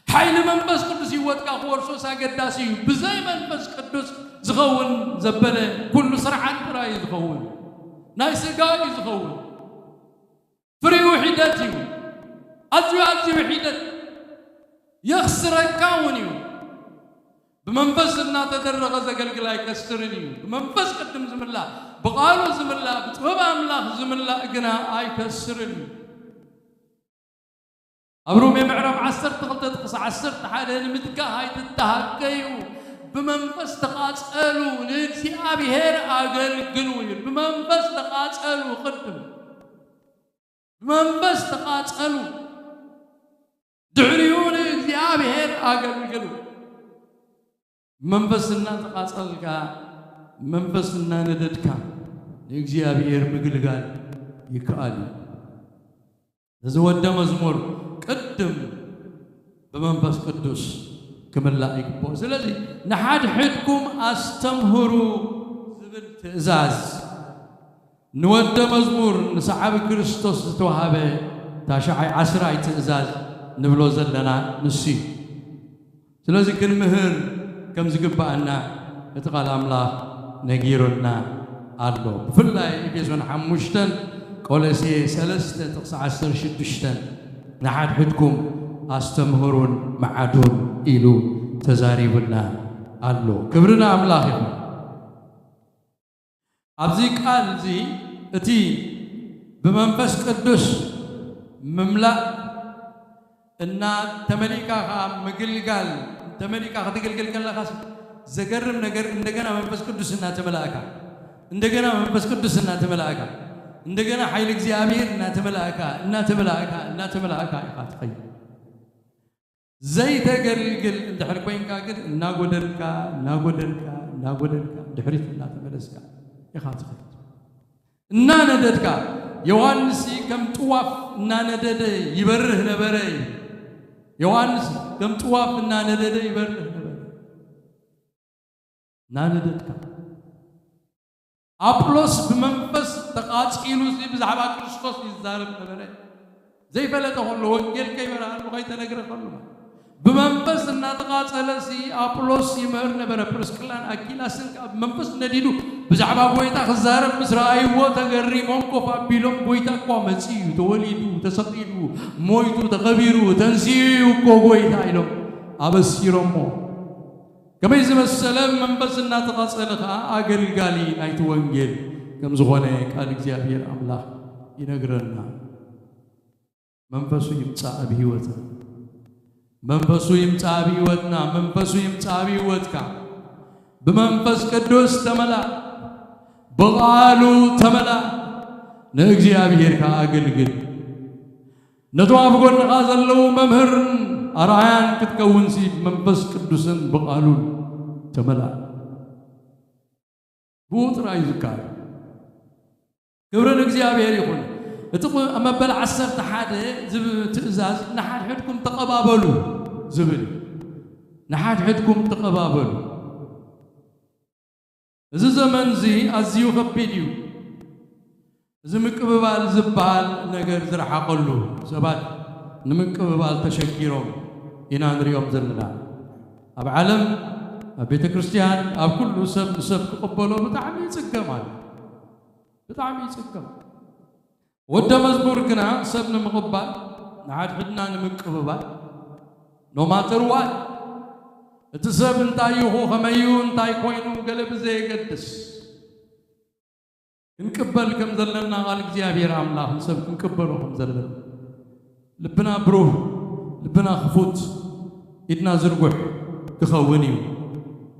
ሓይሊ መንፈስ ቅዱስ ህይወትካ ክወርሶስ ኣገዳሲ እዩ። ብዘይ መንፈስ ቅዱስ ዝኸውን ዘበለ ኩሉ ስርዓት ጥራይ እዩ ዝኸውን። ናይ ስጋ እዩ ዝኸውን። ፍሪኡ ሒደት እዩ። ኣዝዩ፣ ኣዝዩ ሒደት የኽስረካ እውን እዩ። ብመንፈስ እናተደረኸ ዘገልግል ኣይከስርን እዩ። ብመንፈስ ቅድም ዝምላእ፣ ብቓሉ ዝምላእ፣ ብጥበብ ኣምላኽ ዝምላእ ግና ኣይከስርን እዩ። ኣብ ሮሜ ምዕራፍ ዓሰርተ ክልተ ጥቕሲ ዓሰርተ ሓደ "ንምትካእ ኣይትተሃከዩ፣ ብመንፈስ ተቓጸሉ፣ ንእግዚኣብሔር ኣገልግሉ" ይብል። ብመንፈስ ተቓጸሉ፣ ቅድም ብመንፈስ ተቓጸሉ፣ ድሕሪኡ ንእግዚኣብሔር ኣገልግሉ። መንፈስ እናተቓጸልካ፣ መንፈስ እናነደድካ ንእግዚኣብሔር ምግልጋል ይከኣል እዩ። እዚ ወደ መዝሙር ቅድም ብመንፈስ ቅዱስ ክምላእ ይግብኦ። ስለዚ "ንሓድሕድኩም ኣስተምህሩ" ዝብል ትእዛዝ ንወደ መዝሙር ንሰዓቢ ክርስቶስ ዝተዋሃበ ታሽዓይ ዓስራይ ትእዛዝ ንብሎ ዘለና ንሱ እዩ። ስለዚ ክንምህር ከም ዝግባኣና እቲ ቃል ኣምላኽ ነጊሩና ኣሎ። ብፍላይ ኤፌሶን ሓሙሽተን ቆሎሴ ሰለስተ ጥቕሲ ዓሰርተ ሽዱሽተ ንሓድሕድኩም ኣስተምህሩን መዓዱን ኢሉ ተዛሪቡና ኣሎ። ክብሪ ንኣምላኽ ይኹን። ኣብዚ ቃል እዚ እቲ ብመንፈስ ቅዱስ ምምላእ እና ተመሊእካ ከዓ ምግልጋል፣ ተመሊእካ ክትግልግል ከለኻስ ዘገርም ነገር፣ እንደገና መንፈስ ቅዱስ እናተመላእካ፣ እንደገና መንፈስ ቅዱስ እናተመላእካ፣ እንደገና ሓይሊ እግዚኣብሔር እናተመላእካ እናተመላእካ እናተመላእካ ኢኻ ትኸይድ። ዘይተገልግል እንድሕር ኮይንካ ግን እናጎደልካ እናጎደልካ እናጎደልካ ድሕሪት እናተመለስካ ኢኻ ትኸይድ። እናነደድካ፣ ዮሃንስ ከም ጥዋፍ እናነደደ ይበርህ ነበረ። ዮሃንስ ከም ጥዋፍ እናነደደ ይበርህ ነበረ። እናነደድካ። ኣጵሎስ ብመንፈስ ተቓጺሉ እዚ ብዛዕባ ክርስቶስ ይዛረብ ነበረ። ዘይፈለጠ ከሎ፣ ወንጌል ከይበርሃሉ ከይተነግረ ከሎ፣ ብመንፈስ እናተቓጸለ ሲ ኣጵሎስ ይምህር ነበረ። ፕርስቅላን ኣኪላስን ከኣ ብመንፈስ ነዲዱ ብዛዕባ ጎይታ ክዛረብ ምስ ረኣይዎ ተገሪሞም ኮፍ ኣቢሎም፣ "ጎይታ እኳ መጺኡ እዩ፣ ተወሊዱ፣ ተሰቒሉ፣ ሞይቱ፣ ተቐቢሩ፣ ተንሲኡ እዩ እኮ ጎይታ" ኢሎም ኣበሲሮሞ። ከመይ ዝመሰለ መንፈስ እናተቓጸለ ከኣ ኣገልጋሊ ናይቲ ወንጌል ከም ዝኾነ ቃል እግዚኣብሔር ኣምላኽ ይነግረና። መንፈሱ ይምጻእ ኣብ ህይወትና። መንፈሱ ይምጻእ ኣብ ህይወትና። መንፈሱ ይምጻእ ኣብ ህይወትካ። ብመንፈስ ቅዱስ ተመላእ። ብቓሉ ተመላእ። ንእግዚኣብሔር ከኣ ኣገልግል። ነቶም ኣብ ጎንኻ ዘለዉ መምህርን ኣርኣያን ክትከውንሲ ብመንፈስ ቅዱስን ብቓሉን ተመላእ። ብኡ ጥራይ እዩ ዝከኣል። ክብሪ ንእግዚኣብሔር ይኹን። እቲ ቁ-፣ ኣብ መበል ዓሰርተ ሓደ ዝብ-፣ ትእዛዝ ንሓድሕድኩም ተቐባበሉ ዝብል እዩ። ንሓድሕድኩም ተቐባበሉ። እዚ ዘመን እዚ ኣዝዩ ከቢድ እዩ። እዚ ምቅብባል ዝበሃል ነገር ዝረሓቐሉ፣ ሰባት ንምቅብባል ተሸጊሮም ኢና ንሪኦም ዘለና። ኣብ ዓለም፣ ኣብ ቤተ ክርስቲያን፣ ኣብ ኩሉ ሰብ ንሰብ ክቕበሎ ብጣዕሚ ይጽገም ኣሎ። ብጣዕሚ ይጽገም። ወደ መዝሙር ግና ሰብ ንምቕባል፣ ንሓድሕድና ንምቅብባል፣ no matter what፣ እቲ ሰብ እንታይ ይኹ፣ ከመይ እዩ፣ እንታይ ኮይኑ፣ ገለ ብዘየገድስ፣ ክንቅበል ከም ዘለና፣ ቃል እግዚኣብሔር ኣምላኽ ንሰብ ክንቅበሎ ከም ዘለና፣ ልብና ብሩህ፣ ልብና ክፉት፣ ኢድና ዝርጉሕ ክኸውን እዩ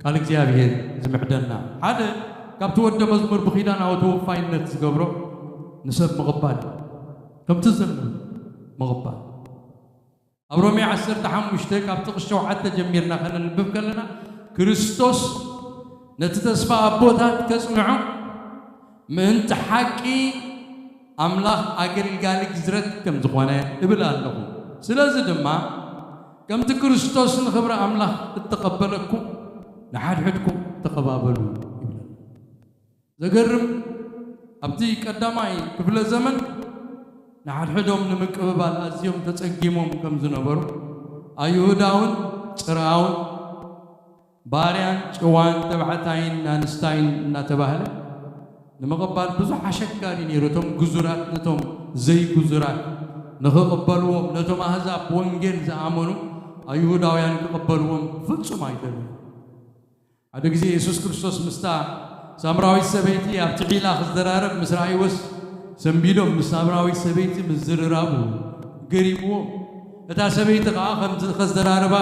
ቃል እግዚኣብሔር ዝምዕደና። ሓደ ካብቲ ወደ መዝሙር ብኺዳናዊ ተወፋይነት ዝገብሮ ንሰብ ምቕባል፣ ከምቲ ዘሎ ምቕባል። ኣብ ሮሜ ዓሰርተ ሓሙሽተ ካብ ጥቕሲ ሸውዓተ ጀሚርና ከነንብብ ከለና፣ ክርስቶስ ነቲ ተስፋ ኣቦታት ከጽንዖ ምእንቲ ሓቂ ኣምላኽ ኣገልጋሊ ግዝረት ከም ዝኾነ እብል ኣለኹ። ስለዚ ድማ ከምቲ ክርስቶስ ንኽብሪ ኣምላኽ እተቐበለኩም ንሓድሕድኩም ተቐባበሉ ይብለና። ዘገርም፣ ኣብቲ ቀዳማይ ክፍለ ዘመን ንሓድሕዶም ንምቅብባል ኣዝዮም ተጸጊሞም ከም ዝነበሩ፣ ኣይሁዳውን ጽርኣውን፣ ባርያን ጭዋን፣ ተባዕታይን ኣንስታይን እናተባህለ ንምቕባል ብዙሕ ኣሸጋሪ ነይሩ። እቶም ግዙራት ነቶም ዘይግዙራት ንኽቕበልዎም፣ ነቶም ኣህዛብ ወንጌል ዝኣመኑ ኣይሁዳውያን ክቕበልዎም ፍጹም ኣይደልዩ። ሓደ ግዜ የሱስ ክርስቶስ ምስታ ሳምራዊት ሰበይቲ ኣብቲ ዒላ ክዘራረብ ምስ ረኣይዎስ፣ ሰንቢዶም ምስ ሳምራዊት ሰበይቲ ምዝርራቡ ገሪምዎም። እታ ሰበይቲ ኸዓ ከምዚ ከዘራርባ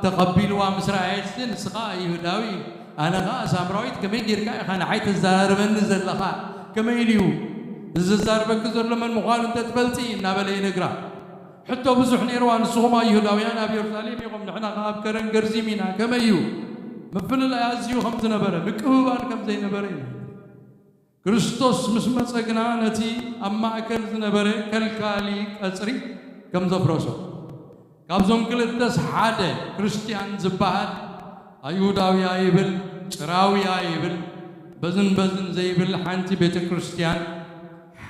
ተቐቢልዋ ምስ ረኣየትሲ፣ "ንስኻ ይሁዳዊ፣ ኣነ ኸዓ ሳምራዊት፣ ከመይ ጌርካ ኢኻ ንዓይ ተዘራርበኒ ዘለኻ? ከመይ ኢሉ እዩ እዚ ዘዛርበኪ ዘሎ መን ምዃኑ እንተትፈልጢ?" እናበለ ይነግራ። ሕቶ ብዙሕ ነይርዋ፣ "ንስኹም ኣይሁዳውያን ኣብ የሩሳሌም ኢኹም፣ ንሕና ኸዓ ኣብ ከረን ገርዚም ኢና፣ ከመይ እዩ?" ምፍልላይ ኣዝዩ ከም ዝነበረ፣ ምቅብባል ከም ዘይነበረ እዩ። ክርስቶስ ምስ መጸ ግና ነቲ ኣብ ማእከል ዝነበረ ከልካሊ ቀጽሪ ከም ዘፍረሶ፣ ካብዞም ክልተስ ሓደ ክርስትያን ዝበሃል ኣይሁዳዊ ኣይብል፣ ጭራዊ ኣይብል፣ በዝን በዝን ዘይብል፣ ሓንቲ ቤተ ክርስትያን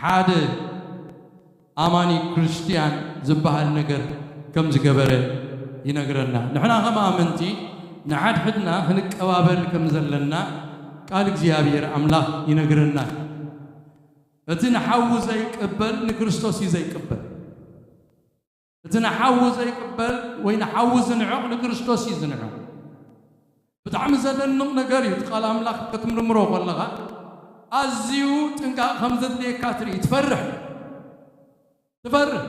ሓደ ኣማኒ ክርስትያን ዝበሃል ነገር ከም ዝገበረ ይነግረና። ንሕና ከም ኣመንቲ ንሓድሕድና ክንቀባበል ከም ዘለና ቃል እግዚኣብሔር ኣምላኽ ይነግረና። እቲ ንሓዉ ዘይቅበል ንክርስቶስ እዩ ዘይቅበል። እቲ ንሓዉ ዘይቅበል ወይ ንሓዉ ዝንዕቕ ንክርስቶስ እዩ ዝንዕቕ። ብጣዕሚ ዘደንቕ ነገር እዩ። እቲ ቃል ኣምላኽ ክትምርምሮ ከለኻ ኣዝዩ ጥንቃቕ ከም ዘድልየካ ትርኢ። ትፈርሕ፣ ትፈርሕ።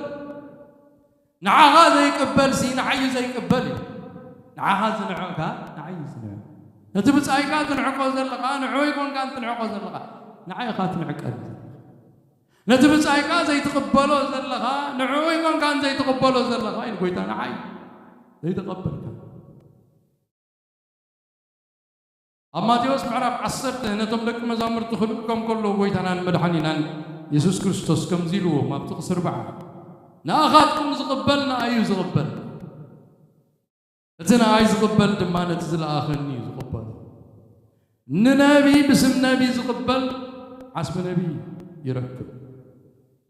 ንዓኻ ዘይቅበል ሲ ንዓዩ ዘይቅበል እዩ። ንዓኻ ዝንዕቕ ከኣ ንዓዩ ዝንዕቕ። ነቲ ብጻይካ ትንዕቆ ዘለኻ ንዕኡ ኣይኮንካን ትንዕቆ ዘለኻ፣ ንዓይ ኢኻ ትንዕቀኒ። ነቲ ብጻይካ ዘይትቕበሎ ዘለኻ ንዕኡ ኣይኮንካን ዘይትቕበሎ ዘለኻ ኢሉ ጎይታ ንዓይ ዘይተቐበልካ። ኣብ ማቴዎስ ምዕራፍ ዓሰርተ ነቶም ደቂ መዛሙርቲ ክልእኮም ከለዉ ጎይታናን መድሓኒናን የሱስ ክርስቶስ ከምዚ ኢልዎም ኣብ ጥቕሲ ኣርብዓ፣ ንኣኻትኩም ዝቕበል ንኣዩ ዝቕበል፣ እቲ ንኣይ ዝቕበል ድማ ነቲ ዝለኣኸኒ እዩ ዝቕበሎ። ንነቢ ብስም ነቢ ዝቕበል ዓስቢ ነቢ ይረክብ።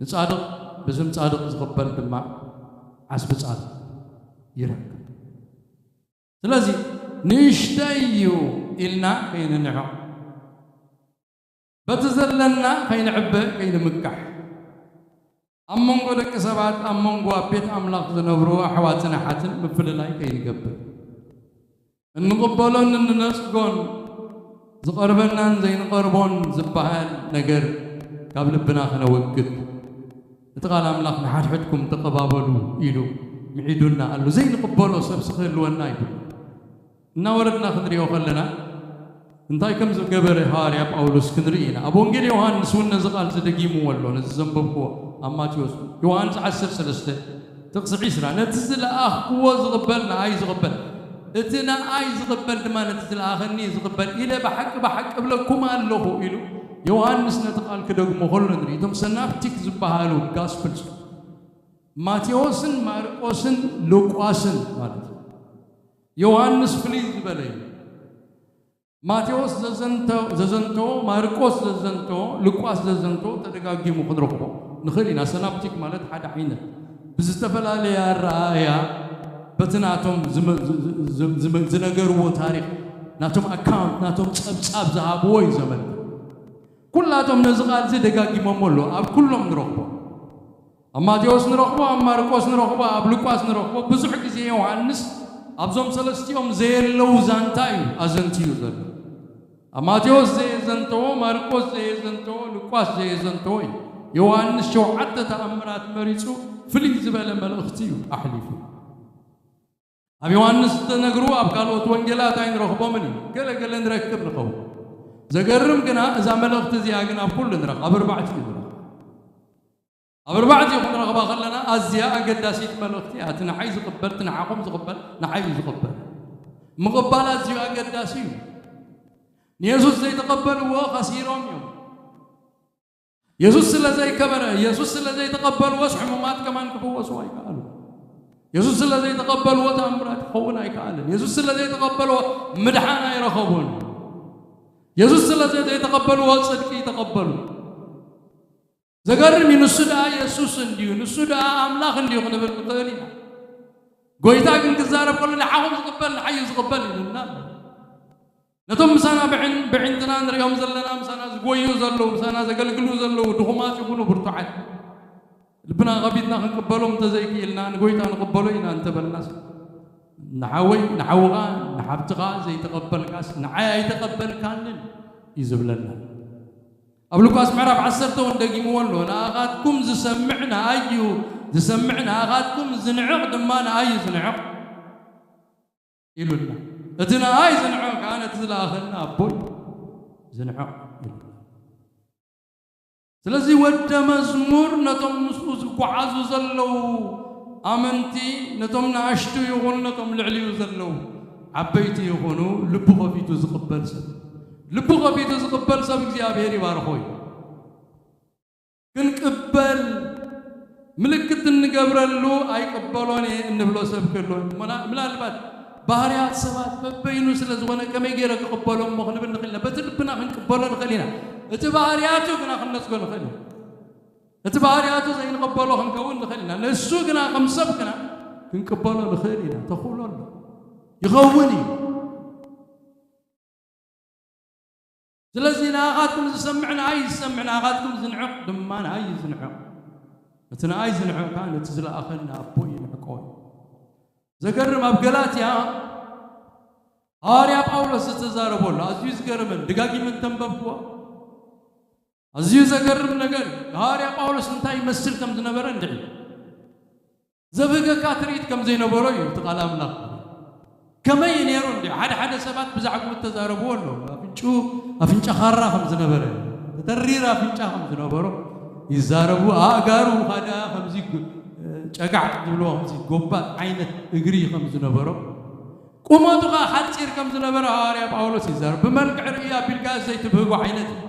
ንጻድቕ ብስም ጻድቕ ዝቕበል ድማ ዓስቢ ጻድቕ ይረክብ። ስለዚ ንእሽተይ እዩ ኢልና ከይንንዕቕ፣ በቲ ዘለና ከይንዕበ ከይንምካሕ፣ ኣብ መንጎ ደቂ ሰባት ኣብ መንጎ ኣብ ቤት ኣምላኽ ዝነብሩ ኣሕዋትን ኣሓትን ምፍልላይ ከይንገብር፣ እንቕበሎን እንነጽጎን ዝቐርበናን ዘይንቐርቦን ዝበሃል ነገር ካብ ልብና ከነወግድ፣ እቲ ቃል ኣምላኽ ንሓድሕድኩም ተቐባበሉ ኢሉ ምዒዱና ኣሎ። ዘይንቕበሎ ሰብሲ ክህልወና ይብሉ። እናወረድና ክንሪኦ ከለና እንታይ ከም ዝገበረ ሃዋርያ ጳውሎስ ክንርኢ ኢና። ኣብ ወንጌል ዮሃንስ እውን ነዚ ቃል ዝደጊምዎ ኣሎ። ነዚ ዘንበብክዎ ኣብ ማቴዎስ ዮሃንስ ዓሰርተ ሰለስተ ጥቕሲ ዕስራ፣ ነቲ ዝለኣኽክዎ ዝቕበል ንኣይ ዝቕበል፣ እቲ ንኣይ ዝቕበል ድማ ነቲ ዝለኣኸኒ ዝቕበል ኢለ ብሓቂ ብሓቂ እብለኩም ኣለኹ ኢሉ ዮሃንስ ነቲ ቃል ክደግሞ ከሎ ንርኢ። እቶም ሰናፕቲክ ዝበሃሉ ጋስፕልስ ማቴዎስን ማርቆስን ሉቃስን ማለት እዩ። ዮሃንስ ፍልይ ዝበለ እዩ። ማቴዎስ ዘዘንተ-፣ ዘዘንተዎ፣ ማርቆስ ዘዘንተዎ፣ ሉቃስ ዘዘንተዎ ተደጋጊሙ ክንረኽቦ ንኽእል ኢና። ሰናፕቲክ ማለት ሓደ ዓይነት ብዝተፈላለየ ኣረኣእያ በቲ ናቶም ዝመ-፣ ዝ-፣ ዝ-፣ ዝመ-፣ ዝነገርዎ ታሪኽ፣ ናቶም ኣካውንት፣ ናቶም ጸብጻብ ዝሃብዎ እዩ ዘመልክት። ኩላቶም ነዚ ቃል እዚ ደጋጊሞሞ ኣለዉ። ኣብ ኩሎም ንረኽቦ። ኣብ ማቴዎስ ንረኽቦ፣ ኣብ ማርቆስ ንረኽቦ፣ ኣብ ሉቃስ ንረኽቦ። ብዙሕ ግዜ ዮሃንስ ኣብዞም ሰለስቲኦም ዘየለዉ ዛንታ እዩ ኣዘንትዩ ዘሎ። ኣብ ማቴዎስ ዘየዘንተዎ፣ ማርቆስ ዘየዘንተዎ፣ ሉቃስ ዘየዘንተዎ እዩ። ዮሃንስ ሸውዓተ ተኣምራት መሪጹ ፍልይ ዝበለ መልእኽቲ እዩ ኣሕሊፉ። ኣብ ዮሃንስ ዝተነግሩ ኣብ ካልኦት ወንጌላት ኣይንረኽቦምን እዩ። ገለ ገለ ንረክብ ንኸውን። ዘገርም ግና እዛ መልእኽቲ እዚኣ ግን ኣብ ኩሉ ንረኽ-፣ ኣብ ኣርባዕቲኡ ንረኽ-፣ ኣብ ኣርባዕቲኡ ክንረኽባ ከለና ኣዝያ ኣገዳሲት መልእኽቲ እያ። እቲ ንዓይ ዝቕበል፣ እቲ ንዓኹም ዝቕበል፣ ንዓይ እዩ ዝቕበል። ምቕባል ኣዝዩ ኣገዳሲ እዩ። ንየሱስ ዘይተቐበልዎ ከሲሮም እዮም። የሱስ ስለ ዘይከበረ፣ የሱስ ስለ ዘይተቐበልዎስ ሕሙማት ከማን ክፍወሱ ኣይከኣሉ። የሱስ ስለ ዘይተቐበልዎ ተኣምራት ክኸውን ኣይከኣልን። የሱስ ስለ ዘይተቐበልዎ ምድሓን ኣይረኸቡን። የሱስ ስለ ዘይተቐበልዎ ጽድቂ ተቐበሉ። ዘገርም እዩ። ንሱ ደኣ የሱስ እንድዩ፣ ንሱ ደኣ ኣምላኽ እንድዩ ክንብል ንኽእል ኢና። ጎይታ ግን ክዛረብ ከሎ ንዓኹም ዝቕበል ንዓዩ ዝቕበል ኢሉና ኣሎ። ነቶም ምሳና ብዕን-፣ ብዕንትና ንሪኦም ዘለና፣ ምሳና ዝጎዩ ዘለዉ፣ ምሳና ዘገልግሉ ዘለዉ፣ ድኹማት ይኹኑ ብርቱዓት፣ ልብና ከፊትና ክንቅበሎም እንተዘይክኢልና፣ ንጎይታ ንቕበሎ ኢና እንተበልናስ፣ ንሓወይ፣ ንሓውኻ፣ ንሓብትኻ ዘይተቐበልካስ፣ ንዓይ ኣይተቐበልካንን እዩ ዝብለና። ኣብ ሉቃስ ምዕራፍ ዓሰርተ እውን ደጊምዎ ኣሎ፣ "ንኣኻትኩም ዝሰምዕ ንኣይ እዩ ዝሰምዕ፣ ንኣኻትኩም ዝንዕቕ ድማ ንኣይ እዩ ዝንዕቕ" ኢሉና። እቲ ንኣይ ዝንዕቕ ከኣ ነቲ ዝለኣኸኒ ኣቦይ ዝንዕቕ ኢሉና። ስለዚ ወደ መዝሙር ነቶም ምስኡ ዝጓዓዙ ዘለዉ ኣመንቲ፣ ነቶም ንኣሽቱ ይኹኑ ነቶም ልዕሊኡ ዘለዉ ዓበይቲ ይኹኑ፣ ልቡ ከፊቱ ዝቕበል ሰብ፣ ልቡ ከፊቱ ዝቕበል ሰብ እግዚኣብሔር ይባርኾ እዩ። ክንቅበል ምልክት እንገብረሉ ኣይቅበሎን እየ እንብሎ ሰብ ክህሉ፣ ምና-፣ ምናልባት ባህርያት ሰባት በበይኑ ስለ ዝኾነ ከመይ ገይረ ክቕበሎ እሞ ክንብል ንኽእል ኢና። በቲ ልብና ክንቅበሎ ንኽእል ኢና። እቲ ባህርያቱ ግና ክንነጽጎ ንኽእል ኢና። እቲ ባህርያቱ ዘይንቕበሎ ክንከውን ንኽእል ኢና። ንሱ ግና ከም ሰብ ግና ክንቅበሎ ንኽእል ኢና። ተኽእሎ ኣሎ። ይኸውን እዩ። ስለዚ ንኣኻትኩም ዝሰምዕ ንኣይ ዝሰምዕ፣ ንኣኻትኩም ዝንዕቕ ድማ ንኣይ እዩ ዝንዕቕ። እቲ ንኣይ ዝንዕቕ ከኣ ነቲ ዝለኣኸኒ ኣቦ እዩ ይንዕቆ። ዘገርም፣ ኣብ ገላትያ ሃዋርያ ጳውሎስ ዝተዛረቦ ኣሎ። ኣዝዩ ዝገርምን ደጋጊመ እንተንበብክዎ ኣዝዩ ዘገርም ነገር እዩ። ሃዋርያ ጳውሎስ እንታይ ይመስል ከም ዝነበረ እንድዒ። ዘብህገካ ትርኢት ከም ዘይነበሮ እዩ እቲ ቃል ኣምላኽ። ከመይ እዩ ነይሩ እንድዒ? ሓደ ሓደ ሰባት ብዛዕባኡ እተዛረብዎ ኣለዉ። ኣፍንጭኡ ኣፍንጫ ኻራ ከም ዝነበረ፣ ተተሪር ኣፍንጫ ከም ዝነበሮ ይዛረቡ። ኣእጋሩ ኻዳ ከምዚ ግ-፣ ጨጋዕ ዝብልዎ ከምዚ ጎባጥ ዓይነት እግሪ ከም ዝነበሮ፣ ቁመቱ ኸኣ ሓጺር ከም ዝነበረ ሃዋርያ ጳውሎስ ይዛረብ። ብመልክዕ ርእዩ ኣቢልካ ዘይትብህጎ ዓይነት እዩ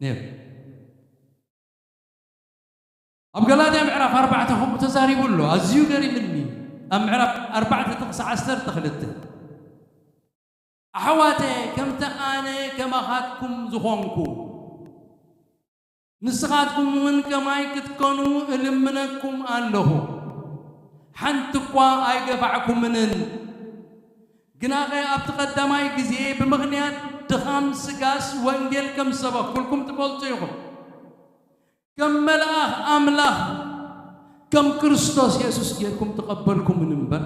ነይሩ። ኣብ ገላትያ ምዕራፍ ኣርባዕተ ከምኡ ተዛሪቡ ኣሎ። ኣዝዩ ገሪምኒ። ኣብ ምዕራፍ ኣርባዕተ ጥቕሲ ዓሰርተ ክልተ፣ ኣሕዋተየ፣ ከምቲ ኣነ ከማኻትኩም ዝኾንኩ፣ ንስኻትኩም እውን ከማይ ክትኮኑ እልምነኩም ኣለኹ። ሓንቲ እኳ ኣይገፋዕኩምንን። ግናኸ ኣብቲ ቀዳማይ ግዜ ብምኽንያት ድኻም ስጋስ ወንጌል ከም ዝሰበኽኩልኩም ትፈልጡ ኢኹም። ከም መልኣኽ ኣምላኽ፣ ከም ክርስቶስ የሱስ ጌርኩም ተቐበልኩምን እምበር፣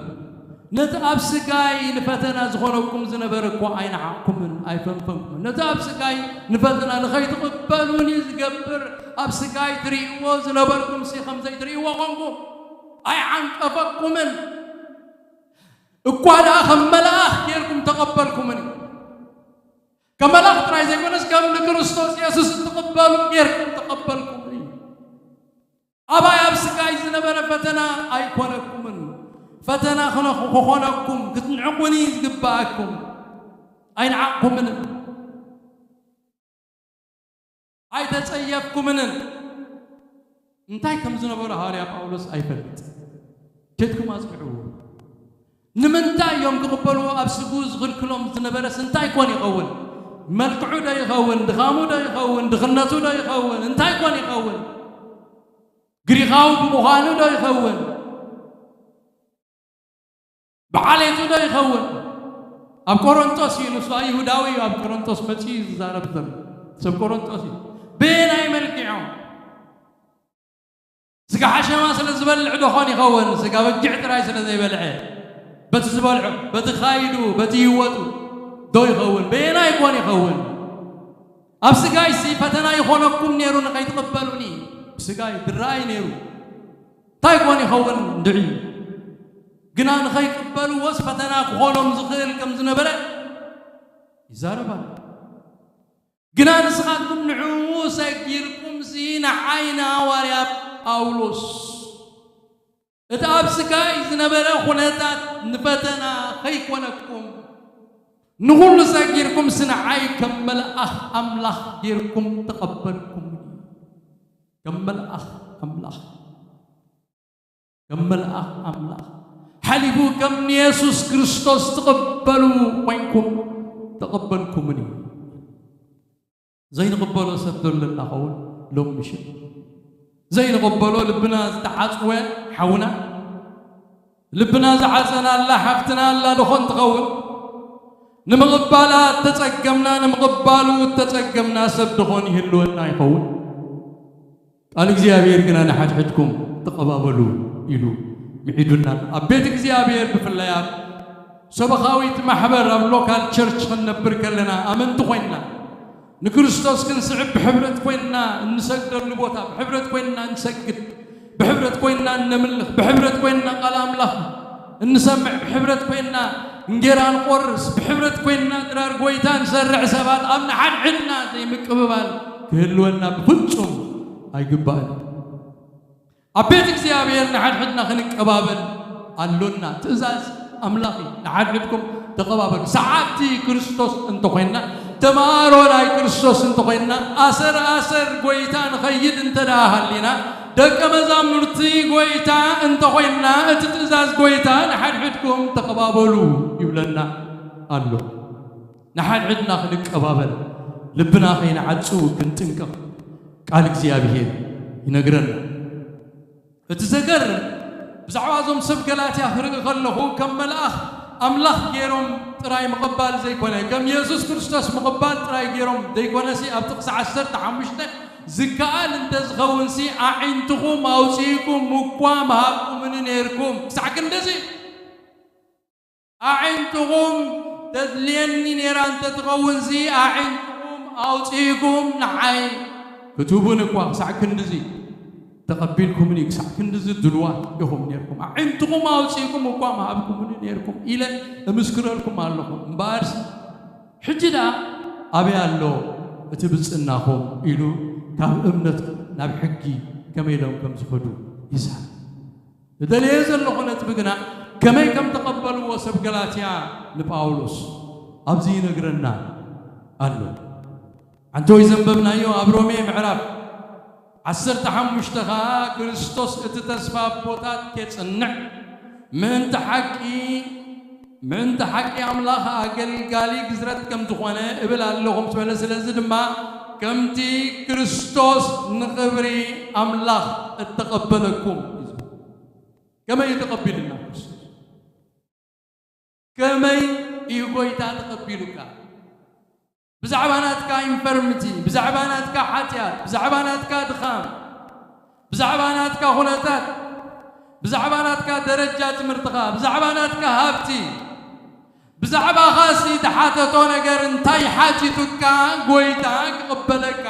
ነቲ ኣብ ስጋይ ንፈተና ዝኾነኩም ዝነበረ እኳ ኣይነዓቕኩምን ኣይፈንፈንኩምን። ነቲ ኣብ ስጋይ ንፈተና ንኸይትቕበሉኒ ዝገብር፣ ኣብ ስጋይ ትርእይዎ ዝነበርኩምሲ ከም ዘይትርእይዎ ኾንኩም፣ ኣይዓንቀፈኩምን። እኳ ደኣ ከም መልኣኽ ጌርኩም ተቐበልኩምኒ። ከም መልኣኽ ጥራይ ዘይኮነስ፣ ከም ንክርስቶስ የሱስ እትቕበሉ ጌርኩም ተቐበልኩምኒ። ኣባይ ኣብ ስጋይ ዝነበረ ፈተና ኣይኮነኩምን። ፈተና ክነ-፣ ክኾነኩም፣ ክትንዕቁኒ ዝግብኣኩም ኣይነዓቕኩምንን። ኣይተጸየፍኩምንን። እንታይ ከም ዝነበረ ሃዋርያ ጳውሎስ ኣይፈልጥ። ኬድኩም ኣጽንዕዎ። ንምንታይ እዮም ክቕበልዎ ኣብ ስግኡ ዝኽልክሎም ዝነበረስ እንታይ ኮን ይኸውን? መልክዑ ዶ ይኸውን? ድኻሙ ዶ ይኸውን? ድኽነቱ ዶ ይኸውን? እንታይ ኮን ይኸውን? ግሪኻዊ ብምዃኑ ዶ ይኸውን? ብዓሌቱ ዶ ይኸውን? ኣብ ቆሮንጦስ እዩ፣ ንሱ ኣይሁዳዊ እዩ፣ ኣብ ቆሮንጦስ መጺኡ እዩ ዝዛረብ ዘሎ። ሰብ ቆሮንጦስ እዩ። በየናይ መልክዖም? ስጋ ሓሸማ ስለ ዝበልዕ ዶ ኾን ይኸውን? ስጋ በጊዕ ጥራይ ስለ ዘይበልዐ፣ በቲ ዝበልዖ፣ በቲ ካይዱ፣ በቲ ህይወቱ ዶ ይኸውን? በየናይ ኮን ይኸውን? ኣብ ስጋይሲ ፈተና ይኾነኩም ነይሩ ንኸይትቕበሉኒ። ብስጋይ ድረኣይ ነይሩ። እንታይ ኮን ይኸውን እንድዒ? ግና ንኸይቅበልዎስ ፈተና ክኾኖም ዝኽእል ከም ዝነበረ ይዛረብ ኣሎ። ግና ንስኻትኩም ንዕኡ ሰጊርኩምሲ ንዓይ ንሃዋርያ ጳውሎስ እቲ ኣብ ስጋይ ዝነበረ ኩነታት ንፈተና ከይኮነኩም፣ ንኹሉ ሰጊርኩምሲ ንዓይ ከም መልኣኽ ኣምላኽ ጌርኩም ተቐበልኩምኒ። ከም መልኣኽ ኣምላኽ፣ ከም መልኣኽ ኣምላኽ ሓሊፉ ከም ንየሱስ ክርስቶስ ትቕበሉ ኮይንኩም ተቐበልኩምኒ። ዘይንቕበሎ ሰብ ዘሎ እናኸውን ሎም ምሽት ዘይንቕበሎ ልብና ዝተዓጽወ ሓውና፣ ልብና ዝዓጸናላ ሓፍትና ኣላ ዶኾን ትኸውን? ንምቕባላ እተጸገምና፣ ንምቕባሉ እተጸገምና ሰብ ዶኾን ይህልወና ይኸውን? ቃል እግዚኣብሔር ግና ንሓድሕድኩም ተቐባበሉ ኢሉ ምዒዱና። ኣብ ቤት እግዚኣብሔር ብፍላይ ኣብ ሰበኻዊት ማሕበር ኣብ ሎካል ቸርች ክንነብር ከለና ኣመንቲ ኮይንና ንክርስቶስ ክንስዕብ ብሕብረት ኮይንና እንሰግደሉ ቦታ ብሕብረት ኮይንና እንሰግድ፣ ብሕብረት ኮይንና እነምልኽ፣ ብሕብረት ኮይንና ቃል ኣምላኽ እንሰምዕ፣ ብሕብረት ኮይንና እንጌራ ንቆርስ፣ ብሕብረት ኮይንና ድራር ጎይታ ንሰርዕ ሰባት ኣብ ንሓድሕድና ዘይምቅብባል ክህልወና ብፍጹም ኣይግባእን። ኣብ ቤት እግዚኣብሔር ንሓድሕድና ክንቀባበል ኣሎና። ትእዛዝ ኣምላኽ እዩ። ንሓድሕድኩም ተቐባበሉ። ሰዓብቲ ክርስቶስ እንተኾይንና፣ ተምሃሮ ናይ ክርስቶስ እንተኾይንና፣ ኣሰር ኣሰር ጎይታ ንኸይድ እንተ ደኣ ሃሊና፣ ደቀ መዛሙርቲ ጎይታ እንተኾይንና፣ እቲ ትእዛዝ ጎይታ ንሓድሕድኩም ተቐባበሉ ይብለና ኣሎ። ንሓድሕድና ክንቀባበል፣ ልብና ከይንዓጹ ክንጥንቀቕ ቃል እግዚኣብሔር ይነግረና። እቲ ዘገርም ብዛዕባ እዞም ሰብ ገላትያ ክርኢ ከለኹ ከም መልኣኽ ኣምላኽ ገይሮም ጥራይ ምቕባል ዘይኮነ፣ ከም የሱስ ክርስቶስ ምቕባል ጥራይ ገይሮም ዘይኮነሲ፣ ኣብ ጥቕሲ ዓሰርተ ሓሙሽተ ዝከኣል እንተ ዝኸውንሲ ኣዒንትኹም ኣውጺእኩም እኳ ምሃብኩምኒ ነይርኩም። ክሳዕ ክንድዚ ኣዒንትኹም ተድልየኒ ነይራ እንተ ትኸውንሲ ኣዒንትኹም ኣውጺእኩም ንዓይ ክትህቡኒ እኳ። ክሳዕ ክንድዚ ተቐቢልኩምኒ፣ ክሳዕ ክንድዚ ድልዋት ኢኹም ነይርኩም፣ ኣዒንትኹም ኣውጺእኩም እኳ ምሃብኩምኒ ነይርኩም ኢለ እምስክረልኩም ኣለኹ። እምበኣርሲ ሕጂ ደኣ ኣበይ ኣሎ እቲ ብጽእናኹም? ኢሉ ካብ እምነት ናብ ሕጊ ከመይ ኢሎም ከም ዝኸዱ ይዛረብ። ዝደልየ ዘለኹ ነጥቢ ግና ከመይ ከም ተቐበልዎ ሰብ ገላትያ ንጳውሎስ ኣብዚ ይነግረና ኣሎ። ሓንቲ ወይ ዘንበብናዮ ኣብ ሮሜ ምዕራፍ ዓሰርተ ሓሙሽተ ኸኣ ክርስቶስ እቲ ተስፋ ኣቦታት ኬጽንዕ ምእንቲ ሓቂ ምእንቲ ሓቂ ኣምላኽ ኣገልጋሊ ግዝረት ከም ዝኾነ እብል ኣለኹ ምስ በለ፣ ስለዚ ድማ ከምቲ ክርስቶስ ንኽብሪ ኣምላኽ እተቐበለኩም እዩ ዝብል። ከመይ እዩ ተቐቢልና ክርስቶስ? ከመይ እዩ ጎይታ ተቐቢሉካ? ብዛዕባ ናትካ ኢንፈርሚቲ፣ ብዛዕባ ናትካ ሓጢኣት፣ ብዛዕባ ናትካ ድኻም፣ ብዛዕባ ናትካ ኩነታት፣ ብዛዕባ ናትካ ደረጃ ትምህርትኻ፣ ብዛዕባ ናትካ ሃብቲ፣ ብዛዕባኻሲ ተሓተቶ ነገር እንታይ ሓቲቱካ ጎይታ ክቕበለካ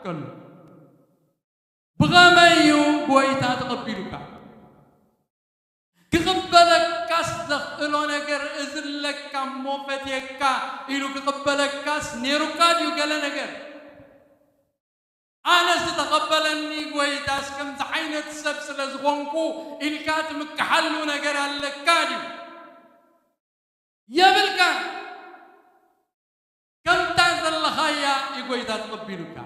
ከሎ? ብኸመይ እዩ ጎይታ ተቐቢሉካ? ክቕበለካስ ዘኽእሎ ነገር እዚ ኣለካ እሞ ፈትየካ ኢሉ ክቕበለካስ ነይሩካ ድዩ ገለ ነገር? ኣነስ ዝተቐበለኒ ጎይታስ ከምዚ ዓይነት ሰብ ስለ ዝኾንኩ ኢልካ ትምክሓሉ ነገር ኣለካ ድዩ? የብልካን። ከምታ ዘለኻያ እዩ ጎይታ ተቐቢሉካ።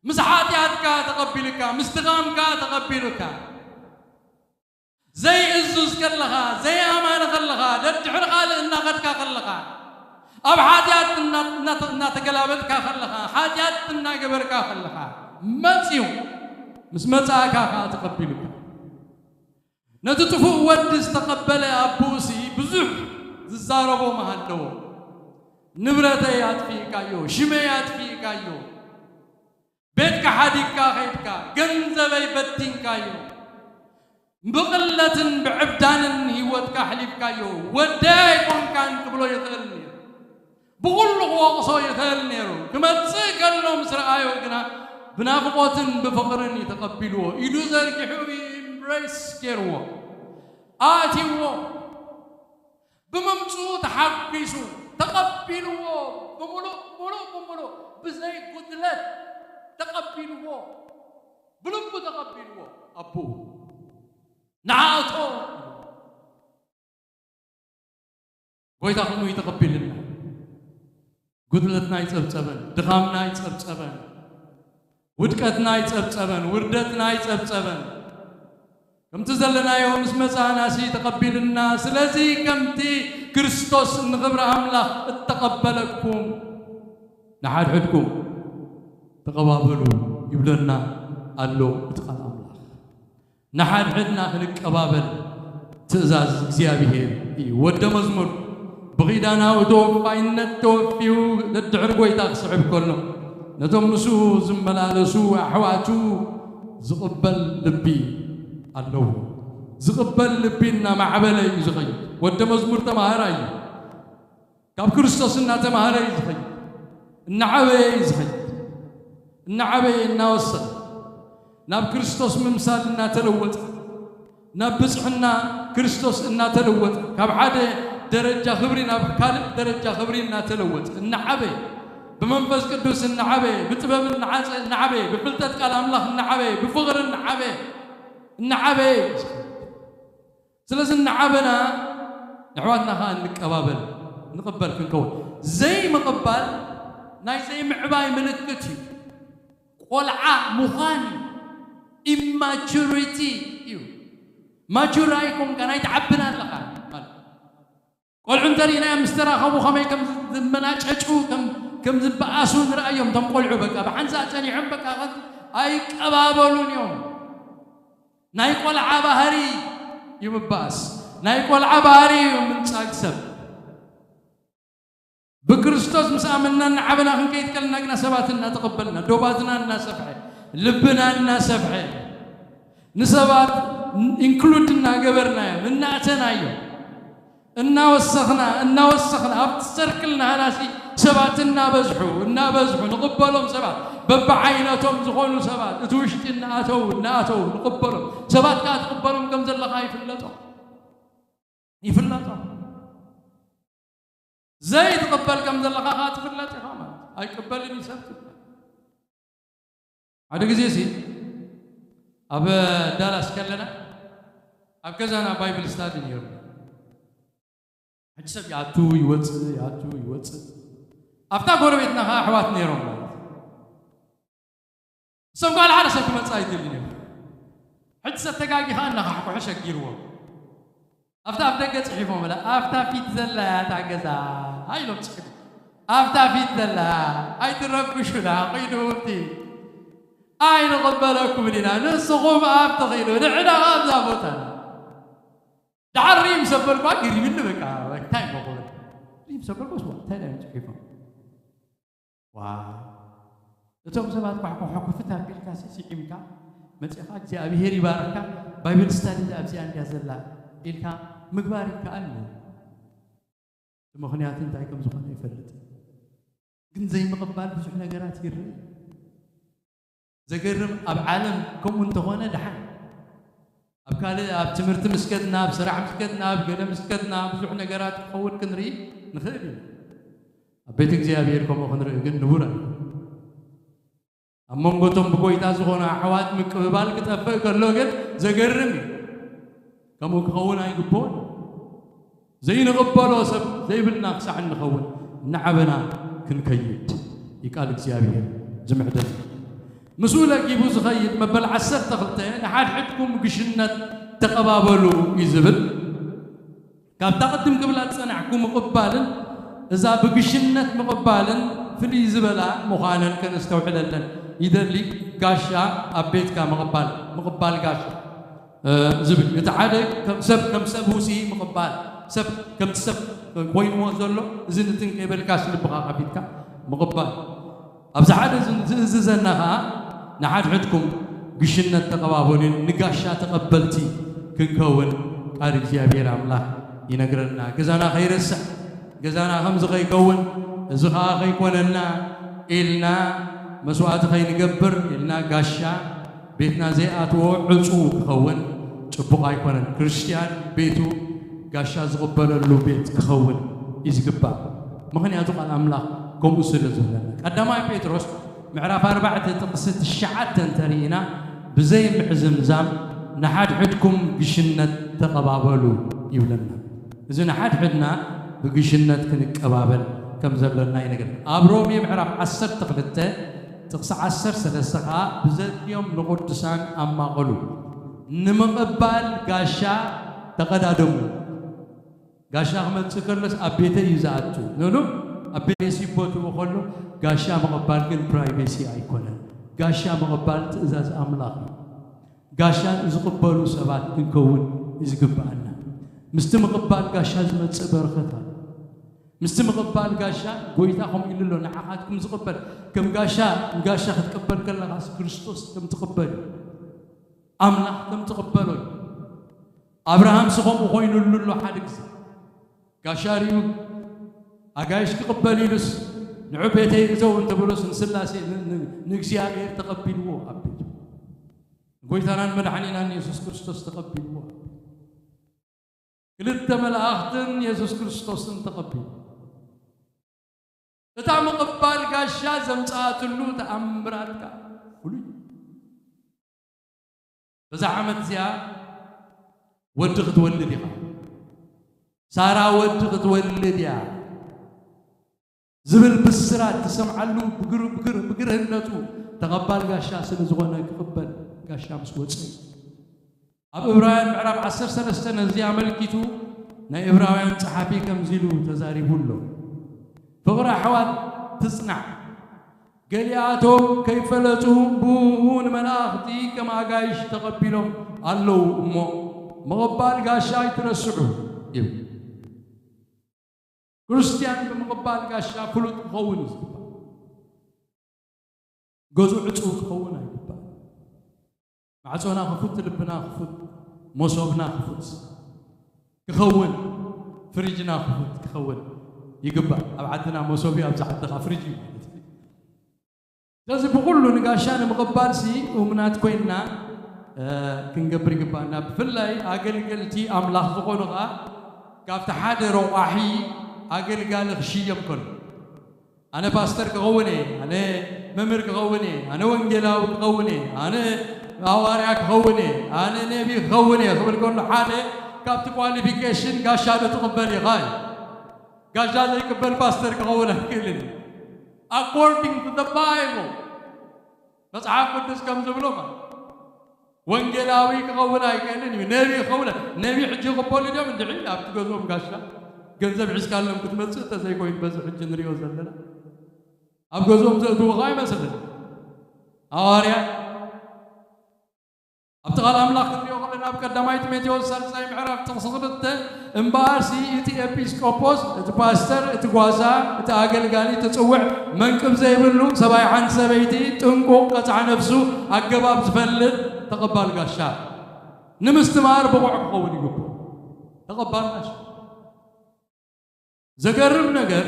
ምስ ሓጢኣትካ ተቐቢሉካ፣ ምስ ድኻምካ ተቐቢሉካ። ዘይእዙዝ ከለኻ፣ ዘይኣማኒ ከለኻ፣ ደድሕሪ ካልእ እናኸድካ ከለኻ፣ ኣብ ሓጢኣት እና-፣ እናተ-፣ እናተገላበጥካ ከለኻ፣ ሓጢኣት እናገበርካ ከለኻ፣ መጺኡ ምስ መጻእካ ከኣ ተቐቢሉካ። ነቲ ጥፉእ ወዲ ዝተቐበለ ኣቦኡሲ ብዙሕ ዝዛረቦ ምሃለዎ። ንብረተይ ኣጥፊእካዮ፣ ሽመይ ኣጥፊእካዮ፣ ቤትካ ሓዲግካ ኸይድካ፣ ገንዘበይ በቲንካዮ፣ ብቕለትን ብዕብዳንን ህይወትካ ኣሕሊፍካዮ፣ ወደይ ኣይኮንካን ክብሎ ይኽእል ነይሩ። ብኹሉ ክወቕሶ ይኽእል ነይሩ። ክመጽእ ከሎ ምስ ረኣዮ ግና ብናፍቖትን ብፍቕርን እዩ ተቐቢልዎ። ኢዱ ዘርጊሑ ኢምብሬስ ገይርዎ። ኣእትይዎ። ብምምጽኡ ተሓጒሱ ተቐቢልዎ። ብምሉእ፣ ምሉእ፣ ብምሉእ ብዘይ ጉድለት ተቐቢልዎ። ብልቡ ተቐቢልዎ። ኣቦኡ ንዓእቶ ጎይታ ከምኡ እዩ ተቐቢልና። ጉድለትና ኣይጸብጸበን፣ ድኻምና ኣይጸብጸበን፣ ውድቀትና ኣይጸብጸበን፣ ውርደትና ኣይጸብጸበን። ከምቲ ዘለናዮ ምስ መጻእናሲ ተቐቢልና። ስለዚ ከምቲ ክርስቶስ ንኽብሪ ኣምላኽ እተቐበለኩም ንሓድሕድኩም ተቐባበሉ ይብለና ኣሎ እቲ ቃል ኣምላኽ። ንሓድሕድና ክንቀባበል ትእዛዝ እግዚኣብሄር እዩ። ወደ መዝሙር ብኺዳናዊ ተወፋይነት ተወፊዩ ደድሕሪ ጐይታ ክስዕብ ከሎ፣ ነቶም ምስኡ ዝመላለሱ ኣሕዋቱ ዝቕበል ልቢ ኣለዎ። ዝቕበል ልቢ እናማዕበለ እዩ ዝኸይድ። ወደ መዝሙር ተማሃራይ እዩ። ካብ ክርስቶስ እናተማሃረ እዩ ዝኸይድ። እናዓበየ እዩ ዝኸይድ። እናዓበየ እናወሰኸ ናብ ክርስቶስ ምምሳል እናተለወጠ፣ ናብ ብጽሕና ክርስቶስ እናተለወጠ፣ ካብ ሓደ ደረጃ ክብሪ ናብ ካልእ ደረጃ ክብሪ እናተለወጠ፣ እናዓበየ፣ ብመንፈስ ቅዱስ እናዓበየ፣ ብጥበብ እናዓጸ-፣ እናዓበየ፣ ብፍልጠት ቃል ኣምላኽ እናዓበየ፣ ብፍቕሪ እናዓበየ፣ እናዓበየ እዩ ዝኸይድ። ስለዚ እናዓበና ንኣሕዋትና ኸኣ እንቀባበል፣ ንቕበል ክንከውን። ዘይምቕባል ናይ ዘይምዕባይ ምልክት እዩ። ቆልዓ ምዃን እዩ። ኢማቹሪቲ እዩ። ማቹር ኣይኮንካን፣ ኣይትዓብን ኣለኻ ማለት እዩ። ቆልዑ እንተሪእናዮም ምስ ተራኸቡ ኸመይ ከም ዝመናጨጩ፣ ከም፣ ከም ዝበኣሱ ንርኣዮም። እቶም ቆልዑ በቃ ብሓንሳእ ጸኒሖም በቃ ከም ኣይቀባበሉን እዮም። ናይ ቆልዓ ባህሪ እዩ ምባእስ፣ ናይ ቆልዓ ባህሪ እዩ ምንጻግ ሰብ። ብክርስቶስ ምስ ኣመንና እናዓበና ክንከይድ ከለና ግና ሰባት እናተቐበልና፣ ዶባትና እናሰፍሐ፣ ልብና እናሰፍሐ፣ ንሰባት ኢንክሉድ እናገበርናዮም፣ እናእተናዮም፣ እናወሰኽና፣ እናወሰኽና፣ ኣብቲ ሰርክልና ሃላሲ ሰባት እናበዝሑ፣ እናበዝሑ ንቕበሎም ሰባት፣ በብዓይነቶም ዝኾኑ ሰባት፣ እቲ ውሽጢ እናኣተዉ፣ እናኣተዉ ንቕበሎም። ሰባት ከኣ ትቕበሎም ከም ዘለኻ ይፍለጦ፣ ይፍለጦ። ዘይትቕበል ከም ዘለኻ ከኣ ትፍለጥ ኢኻ ማለት። ኣይቅበልን እዩ ሰብ ትብል። ሓደ ግዜ ሲ ኣብ ዳላስ ከለና ኣብ ገዛና ባይብል ስታዲ ነይሩ። ሕጂ ሰብ ይኣቱ ይወፅእ፣ ይኣቱ ይወፅእ። ኣብታ ጎረቤትና ከኣ ኣሕዋት ነይሮም ማለት። እሶም ጓል ሓደ ሰብ ክመጽእ ኣይደልን እዮም። ሕጂ ሰብ ተጋጊኻ እናኻሕኩሐ ሸጊርዎም። ኣብታ ኣብ ደገ ጽሒፎም ብላ፣ "ኣብታ ፊት ዘላ እያ እታ ገዛ" ኢሎም ጽሒፎም። "ኣብታ ፊት ዘላ ኣይትረብሹና፣ ኺዱ ኣብቲ ኣይንቕበለኩምን ኢና፣ ንስኹም ኣብቲ ኺዱ፣ ንሕና ኣብዛ ቦታ ኢና። ደሓር ሪም ሰበልኳ፣ ግሪምኒ በቃ፣ እንታይ እሞ ክብል? ሪም ሰበልኳ፣ ስዋ፣ እንታይ እዮም ጽሒፎም?" ዋ፣ እቶም ሰባት ኳሕኳሖ ክፍት ኣቢልካ ሲ ስዒምካ መጺኻ እግዚኣብሄር ይባርካ፣ ባይብል ስታዲ ኣብዚኣ እንድያ ዘላ ኢልካ ምግባር ይከኣል እዩ። እቲ ምኽንያት እንታይ ከም ዝኾነ ይፈልጥ። ግን ዘይምቕባል ብዙሕ ነገራት ይርኢ። ዘገርም ኣብ ዓለም ከምኡ እንተኾነ ደሓን። ኣብ ካልእ ኣብ ትምህርቲ ምስ ከድና፣ ኣብ ስራሕ ምስ ከድና፣ ኣብ ገለ ምስ ከድና ብዙሕ ነገራት ክኸውን ክንርኢ ንኽእል ኢና። ኣብ ቤት እግዚኣብሔር ከምኡ ክንርኢ ግን ንቡር ኣይኮነን። ኣብ መንጎ እቶም ብጎይታ ዝኾኑ ኣሕዋት ምቅብባል ክጠፍእ ከሎ ግን ዘገርም እዩ። ከምኡ ክኸውን ኣይግብኦን። ዘይንቕበሎ ሰብ ዘይብልና ክሳዕ እንኸውን እናዓበና ክንከይድ እዩ ቃል እግዚኣብሔር ዝምዕደል። ምስኡ ለጊቡ ዝኸይድ መበል ዓሰርተ ክልተ ንሓድሕድኩም ግሽነት ተቐባበሉ እዩ ዝብል። ካብታ ቅድም ክብላ ዝጸናሕኩ ምቕባልን እዛ ብግሽነት ምቕባልን ፍልይ ዝበላ ምዃነን ከነስተውዕለለን ይደሊ። ጋሻ ኣብ ቤትካ ምቕባል፣ ምቕባል ጋሻ፣ እ፣ ዝብል። እቲ ሓደ ከም ሰብ፣ ከም ሰብ ውሲ ምቕባል፣ ሰብ ከምቲ ሰብ ኮይንዎ ዘሎ፣ እዚ ንትን ከይበልካስ ልብኻ ከፊትካ ምቕባል። ኣብዚ ሓደ ዝ-፣ ዝእዝዘና ኸዓ፣ ንሓድሕድኩም ግሽነት ተቐባበሉን ንጋሻ ተቐበልቲ ክንከውን ቃል እግዚኣብሔር ኣምላኽ ይነግረና። ገዛና ከይረስዕ፣ ገዛና ከምዚ ከይከውን፣ እዚ ኸዓ ከይኮነና ኢልና መስዋዕቲ ከይንገብር ኢልና ጋሻ ቤትና ዘይኣትዎ ዕጹው ክኸውን ጽቡቕ ኣይኮነን። ክርስትያን ቤቱ ጋሻ ዝቕበለሉ ቤት ክኸውን እዩ ዝግባእ። ምኽንያቱ ቃል ኣምላኽ ከምኡ ስለ ዝብለና። ቀዳማይ ጴጥሮስ ምዕራፍ ኣርባዕተ ጥቕሲ ትሽዓተ እንተርኢና፣ ብዘይ ምሕዝምዛም ንሓድሕድኩም ግሽነት ተቐባበሉ ይብለና። እዚ ንሓድሕድና ብግሽነት ክንቀባበል ከም ዘለና ይነግር። ኣብ ሮሜ ምዕራፍ ዓሰርተ ክልተ ጥቕሲ ዓሰርተ ሰለስተ ኸዓ፣ "ብዘድልዮም ንቕዱሳን ኣማቕሉ፣ ንምቕባል ጋሻ ተቐዳደሙ።" ጋሻ ክመጽእ ከሎስ ኣብ ቤተይ እዩ ዝኣቱ። ንሉ ኣብ ቤተይ ሲቦትኡ ከሎ ጋሻ ምቕባል ግን ፕራይቬሲ ኣይኮነን። ጋሻ ምቕባል ትእዛዝ ኣምላኽ እዩ። ጋሻ ዝቕበሉ ሰባት ክንከውን እዩ ዝግብኣና። ምስቲ ምቕባል ጋሻ ዝመጽእ በረኸት ኣሎ። ምስቲ ምቕባል ጋሻ፣ ጎይታ ከምኡ ኢሉ ኣሎ፣ "ንዓኻትኩም ዝቕበል ከም ጋሻ፣ ንጋሻ ክትቅበል ከለኻስ ክርስቶስ ከም ትቕበል እዩ። ኣምላኽ ከም ትቕበሎ እዩ። ኣብርሃምስ ከምኡ ኮይኑሉ ኣሎ ሓደ ግዜ። ጋሻ ርእዩ ኣጋይሽ ክቕበል ኢሉስ፣ ንዑ ቤተይ እተው እንተበሎስ፣ ንስላሴ፣ ን-፣ ን-፣ ንእግዚኣብሔር ተቐቢልዎ ኣብ ቤቱ። ንጎይታናን መድሓኒናን የሱስ ክርስቶስ ተቐቢልዎ። ክልተ መላእኽትን የሱስ ክርስቶስን ተቐቢሉ። እታ ምቕባል ጋሻ ዘምጽኣትሉ ተኣምራት ከኣ ፍሉይ። በዛ ዓመት እዚኣ ወዲ ክትወልድ ኢኻ። ሳራ ወዲ ክትወልድ እያ ዝብል ብስራት ትሰምዓሉ ብግር-፣ ብግር-፣ ብግርህነቱ ተቐባል ጋሻ ስለ ዝኾነ ክቕበል ጋሻ ምስ ወጸ እዩ። ኣብ ዕብራውያን ምዕራፍ ዓሰርተ ሰለስተ ነዚ ኣመልኪቱ ናይ ዕብራውያን ጸሓፊ ከምዚ ኢሉ ተዛሪቡ ኣሎ። ፍቕሪ ኣሕዋት ትጽናዕ፣ ገሊኣቶም ከይፈለጡ ብኡ ንመላእኽቲ ከም ኣጋይሽ ተቐቢሎም ኣለዉ እሞ፣ ምቕባል ጋሻ ኣይትረስዑ ይብል። ክርስትያን ብምቕባል ጋሻ ፍሉጥ ክኸውን እዩ ዝግባእ። ገዝኡ ዕጹው ክኸውን ኣይግባእ። ማዕጾና ክፉት፣ ልብና ክፉት፣ መሶብና ክፉት ክኸውን፣ ፍሪጅና ክፉት ክኸውን ይግባእ። ኣብ ዓድና መሶብ እዩ፣ ኣብዚ ዓድኻ ፍሪጅ እዩ ማለት እዩ። ስለዚ ብኹሉ ንጋሻ ንምቕባልሲ እሙናት ኮይንና፣ እ፣ ክንገብር ይግባእና። ብፍላይ ኣገልገልቲ ኣምላኽ ዝኾኑ ኸኣ ካብቲ ሓደ ረቋሒ ኣገልጋሊ ክሽየም ከሎ፣ ኣነ ፓስተር ክኸውን እየ፣ ኣነ መምህር ክኸውን እየ፣ ኣነ ወንጌላዊ ክኸውን እየ፣ ኣነ ሃዋርያ ክኸውን እየ፣ ኣነ ነቢ ክኸውን እየ ክብል ከሎ፣ ሓደ ካብቲ ኳሊፊኬሽን ጋሻ ዶ ትቕበል ኢኻ እዩ። ጋሻ ዘይቅበል ፓስተር ክኸውን ኣይክእልን እዩ። According to the Bible፣ መጽሓፍ ቅዱስ ከም ዝብሎ ማለት፣ ወንጌላዊ ክኸውን ኣይክእልን እዩ። ነቢ ክኸውን፣ ነቢ ሕጂ ይቕበሉ ድዮም? እንድዒ ኣብቲ ገዝኦም ጋሻ ገንዘብ ሒዝካሎም ክትመጽእ እንተዘይኮይኑ፣ በዚ ሕጂ ንሪኦ ዘለና ኣብ ገዝኦም ዘእትውኻ ኣይመስልን። ሃዋርያ ኣብቲ ቃል ኣምላኽ ክንሪኦ ከለና፣ ኣብ ቀዳማይ ጢሞቴዎስ ሳልሳይ ምዕራፍ ጥቕሲ ክልተ፣ እምበኣርሲ እቲ ኤጲስቆጶስ፣ እቲ ፓስተር፣ እቲ ጓሳ፣ እቲ ኣገልጋሊ፣ እቲ ጽውዕ መንቅብ ዘይብሉ፣ ሰብኣይ ሓንቲ ሰበይቲ፣ ጥንቁቕ፣ ቀጻዕ ነፍሱ፣ ኣገባብ ዝፈልጥ፣ ተቐባል ጋሻ፣ ንምስትምሃር ብቑዕ ክኸውን ይግብኦ። ተቐባል ጋሻ። ዘገርም ነገር፣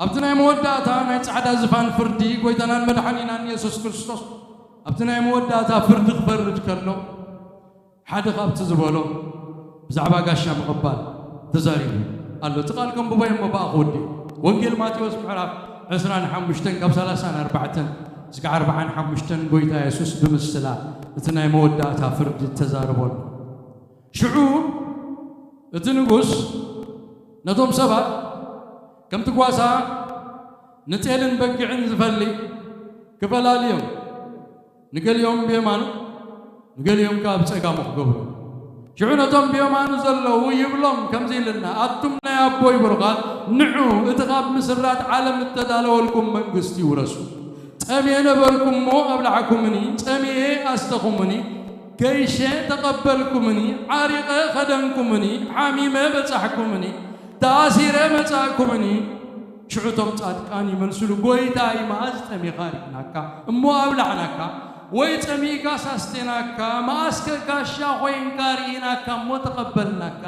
ኣብቲ ናይ መወዳእታ ናይ ጻዕዳ ዝፋን ፍርዲ፣ ጎይታናን መድሓኒናን የሱስ ክርስቶስ ኣብቲ ናይ መወዳእታ ፍርዲ ክፈርድ ከሎ፣ ሓደ ካብቲ ዝበሎ ብዛዕባ ጋሻ ምቕባል ተዛሪቡ ኣሎ። እቲ ቃል ከንብቦ እየ እሞ ብኣ ክወዲ። ወንጌል ማቴዎስ ምዕራፍ ዕስራን ሓሙሽተን ካብ ሰላሳን ኣርባዕተን እስከ ኣርባዓን ሓሙሽተን ጎይታ የሱስ ብምስላ እቲ ናይ መወዳእታ ፍርዲ ተዛርቦ ኣሎ። ሽዑ እቲ ንጉስ ነቶም ሰባት ከምቲ ጓሳ ንጤልን በጊዕን ዝፈሊ ክፈላልዮም፣ ንገሊኦም ብየማኑ ንገሊኦም ከኣ ብጸጋሙ ክገብሩ። ሽዑ ነቶም ብየማኑ ዘለዉ ይብሎም ከምዚ ኢልና፣ ኣቱም ናይ ኣቦይ ብሩኻት፣ ንዑ እቲ ካብ ምስራት ዓለም እተዳለወልኩም መንግስቲ ውረሱ። ጸምየ ነበርኩ እሞ ኣብላዕኩምኒ፣ ጸሚኤ ኣስተኹምኒ፣ ገይሸ ተቐበልኩምኒ፣ ዓሪቐ ኸደንኩምኒ፣ ሓሚመ በጻሕኩምኒ፣ ተኣሲረ መጻእኩምኒ። ሽዑ እቶም ጻድቃን ይመልስሉ፣ ጎይታይ፣ መኣስ ጸሚኻ ርኢናካ እሞ ኣብላዕናካ? ወይ ጸሚእካስ ኣስቴናካ? መኣስከ ጋሻ ኾይንካ ርኢናካ እሞ ተቐበልናካ?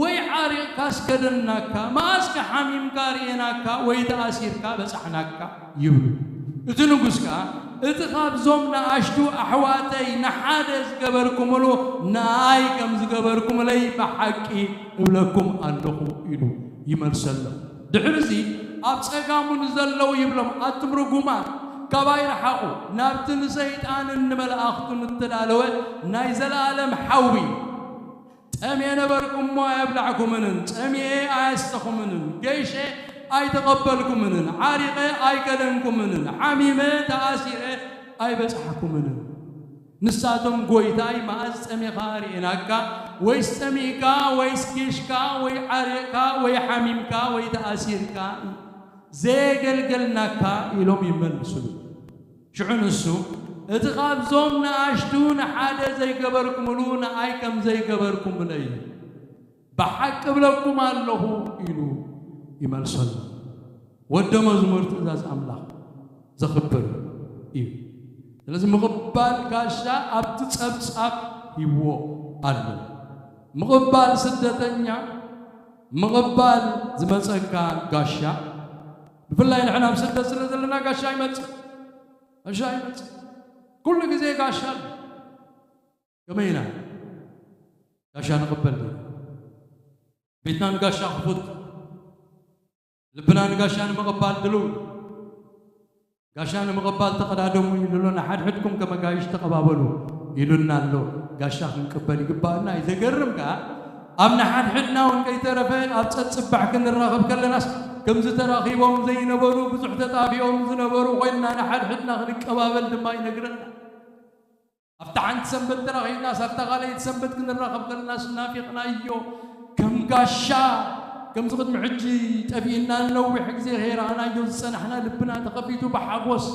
ወይ ዓሪቕካስ ከደንናካ? መኣስከ ሓሚምካ ርኢናካ? ወይ ተኣሲርካ በጻሕናካ? ይብሉ። እቲ ንጉስ ከኣ፣ እቲ ኻብዞም ንኣሽቱ ኣሕዋተይ ንሓደ ዝገበርኩምሉ፣ ንኣይ ከም ዝገበርኩምለይ ብሓቂ እብለኩም ኣለኹ ኢሉ ይመልሰሎም። ድሕርዚ ኣብ ጸጋሙ ንዘለዉ ይብሎም፣ ኣቱም ርጉማት፣ ካባይ ርሓቑ፣ ናብቲ ንሰይጣንን ንመላእኽቱን እተዳለወ ናይ ዘለኣለም ሓዊ። ጠምየ ነበርኩ እሞ ኣየብላዕኩምንን፣ ጸሚኤ ኣየስተኹምንን፣ ገይሸ ኣይተቐበልኩምንን፣ ዓሪቐ ኣይከደንኩምንን፣ ሓሚመ ተኣሲረ ኣይበጻሕኩምንን። ንሳቶም፣ ጎይታይ፣ መኣስ ጸሚኻ ርኢናካ? ወይስ ጸሚእካ፣ ወይስ ጌሽካ፣ ወይ ዓሪቕካ፣ ወይ ሓሚምካ፣ ወይ ተኣሲርካ ዘየገልገልናካ? ኢሎም ይመልስሉ። ሽዑ ንሱ፣ እቲ ኻብዞም ንኣሽቱ ንሓደ ዘይገበርኩምሉ ንኣይ ከም ዘይገበርኩምለይ ብሓቂ እብለኩም ኣለኹ ኢሉ ይመልሰሉ። ወደ መዝሙር ትእዛዝ ኣምላኽ ዘኽብር እዩ። ስለዚ ምቕባል ጋሻ ኣብቲ ጸብጻብ ሂብዎ ኣሎ። ምቕባል ስደተኛ፣ ምቕባል ዝመጸካ ጋሻ፣ ብፍላይ ንሕና ኣብ ስደት ስለ ዘለና ጋሻ ይመጽእ፣ ጋሻ ይመጽእ። ኩሉ ግዜ ጋሻ ኣሎ። ከመይ ኢና ጋሻ ንቕበል? ቤትና ንጋሻ ክፉት፣ ልብና ንጋሻ ንምቕባል ድሉው፣ ጋሻ ንምቕባል ተቐዳደሙ ኢሉ ኣሎ። ንሓድሕድኩም ከም ኣጋይሽ ተቐባበሉ ኢሉና ኣሎ። ጋሻ ክንቅበል ይግባእና እዩ። ዘገርም ከኣ፣ ኣብ ንሓድሕድና እውን ከይተረፈ ኣብ ጸጽባሕ ክንራኸብ ከለናስ፣ ከምዚ ተራኺቦም ዘይነበሩ፣ ብዙሕ ተጣፊኦም ዝነበሩ ኮይንና ንሓድሕድና ክንቀባበል ድማ ይነግረና። ኣብታ ሓንቲ ሰንበት ተራኺብናስ፣ ኣብታ ካልኣይቲ ሰንበት ክንራኸብ ከለናስ ናፊቕናዮ። ከም ጋሻ ከምዚ ቅድሚ ሕጂ ጠፊእናን ነዊሕ ግዜ ከይረኣናዮ ዝጸናሕና ልብና ተኸፊቱ ብሓጎስ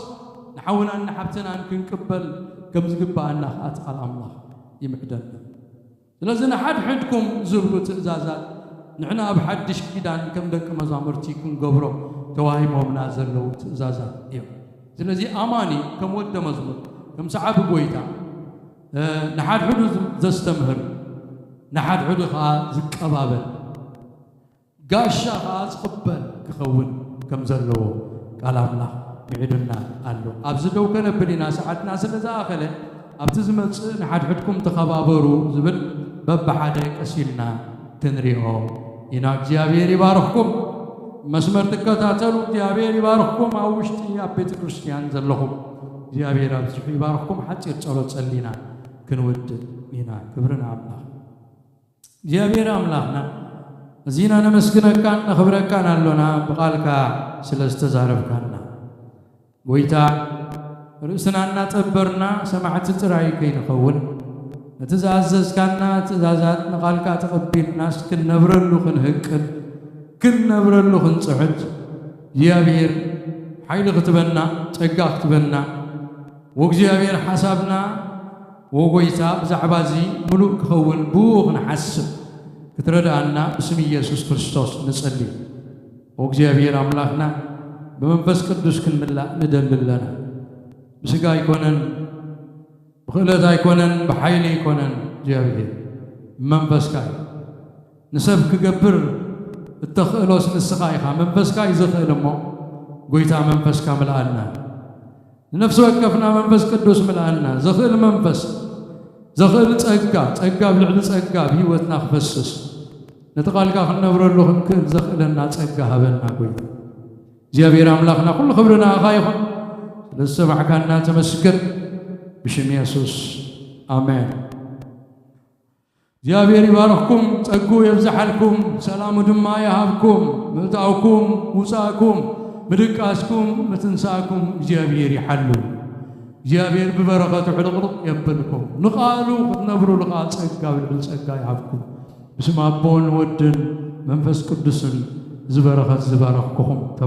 ንሓውናን ንሓብትናን ክንቅበል ከም ዝግብኣና ከኣ እቲ ቃል ኣምላኽ ይምዕደልና። ስለዚ ንሓድሕድኩም ዝብሉ ትእዛዛት ንሕና ኣብ ሓድሽ ኪዳን ከም ደቂ መዛሙርቲ ክንገብሮ ተዋሂቦምና ዘለዉ ትእዛዛት እዮም። ስለዚ ኣማኒ ከም ወደ መዝሙር ከም ሰዓቢ ጎይታ ንሓድሕዱ ዘስተምህር ንሓድሕዱ ከኣ ዝቀባበል ጋሻ ከኣ ዝቕበል ክኸውን ከም ዘለዎ ቃል ኣምላኽ ምዒዱና ኣሎ። ኣብዚ ደው ከነብል ኢና፣ ሰዓትና ስለ ዝኣኸለ ኣብቲ ዝመጽእ ንሓድሕድኩም ተኸባበሩ ዝብል በብሓደ ቀስ ኢልና ክንሪኦ ኢና። እግዚኣብሔር ይባርኽኩም። መስመር ትከታተሉ እግዚኣብሔር ይባርኽኩም። ኣብ ውሽጢ ኣብ ቤተ ክርስቲያን ዘለኹም እግዚኣብሔር ኣብዚሑ ይባርኽኩም። ሓጺር ጸሎት ጸሊና ክንውድእ ኢና። ክብሪ ንኣምላኽ። እግዚኣብሔር ኣምላኽና እዚና ነመስግነካን ነኽብረካን ኣሎና ብቓልካ ስለ ዝተዛረብካና። ጎይታ ርእስና እናጠበርና ሰማዕቲ ጥራይ ከይንኸውን ነቲ ዝኣዘዝካና ትእዛዛት ንቓልካ ተቐቢልናስ ክንነብረሉ ክንህቅን ክንነብረሉ ክንጽሕት እግዚኣብሔር ሓይሊ ክትበና ጸጋ ክትበና ወእግዚኣብሔር ሓሳብና ወጎይታ ብዛዕባ እዚ ምሉእ ክኸውን ብኡ ክንሓስብ ክትረድኣና ብስም ኢየሱስ ክርስቶስ ንጸሊ። ወእግዚኣብሔር ኣምላኽና ብመንፈስ ቅዱስ ክንምላእ ንደሊ ኣለና። ብስጋ ኣይኮነን፣ ብኽእለት ኣይኮነን፣ ብሓይሊ ኣይኮነን። እግዚኣብሔር ብመንፈስካ እዩ። ንሰብ ክገብር እተኽእሎስ ንስኻ ኢኻ። መንፈስካ እዩ ዝኽእል እሞ ጎይታ መንፈስካ ምልኣና። ንነፍሲ ወከፍና መንፈስ ቅዱስ ምልኣና። ዘኽእል መንፈስ፣ ዘኽእል ጸጋ፣ ጸጋ ኣብ ልዕሊ ጸጋ ኣብ ህይወትና ክፈስስ ነቲ ቃልካ ክንነብረሉ ክንክእል ዘኽእለና ጸጋ ሃበና ጎይታ። እግዚኣብሔር ኣምላኽና ኩሉ ክብሪ ንኣኻ ይኹን። ስለ ዝሰማዕካና ተመስገን። ብሽም የሱስ ኣሜን። እግዚኣብሔር ይባርኽኩም፣ ጸግኡ የብዝሓልኩም፣ ሰላሙ ድማ ይሃብኩም። ምእታውኩም፣ ውጻእኩም፣ ምድቃስኩም፣ ምትንሳእኩም እግዚኣብሔር ይሓሉ። እግዚኣብሔር ብበረኸቱ ሕልቕልቕ የብልኩም። ንቓሉ ክትነብሩሉ ኸዓ ጸጋ ብልዕሊ ጸጋ ይሃብኩም። ብስም ኣቦን ወድን መንፈስ ቅዱስን ዝበረኸት ዝበረኽኩኹም ተባ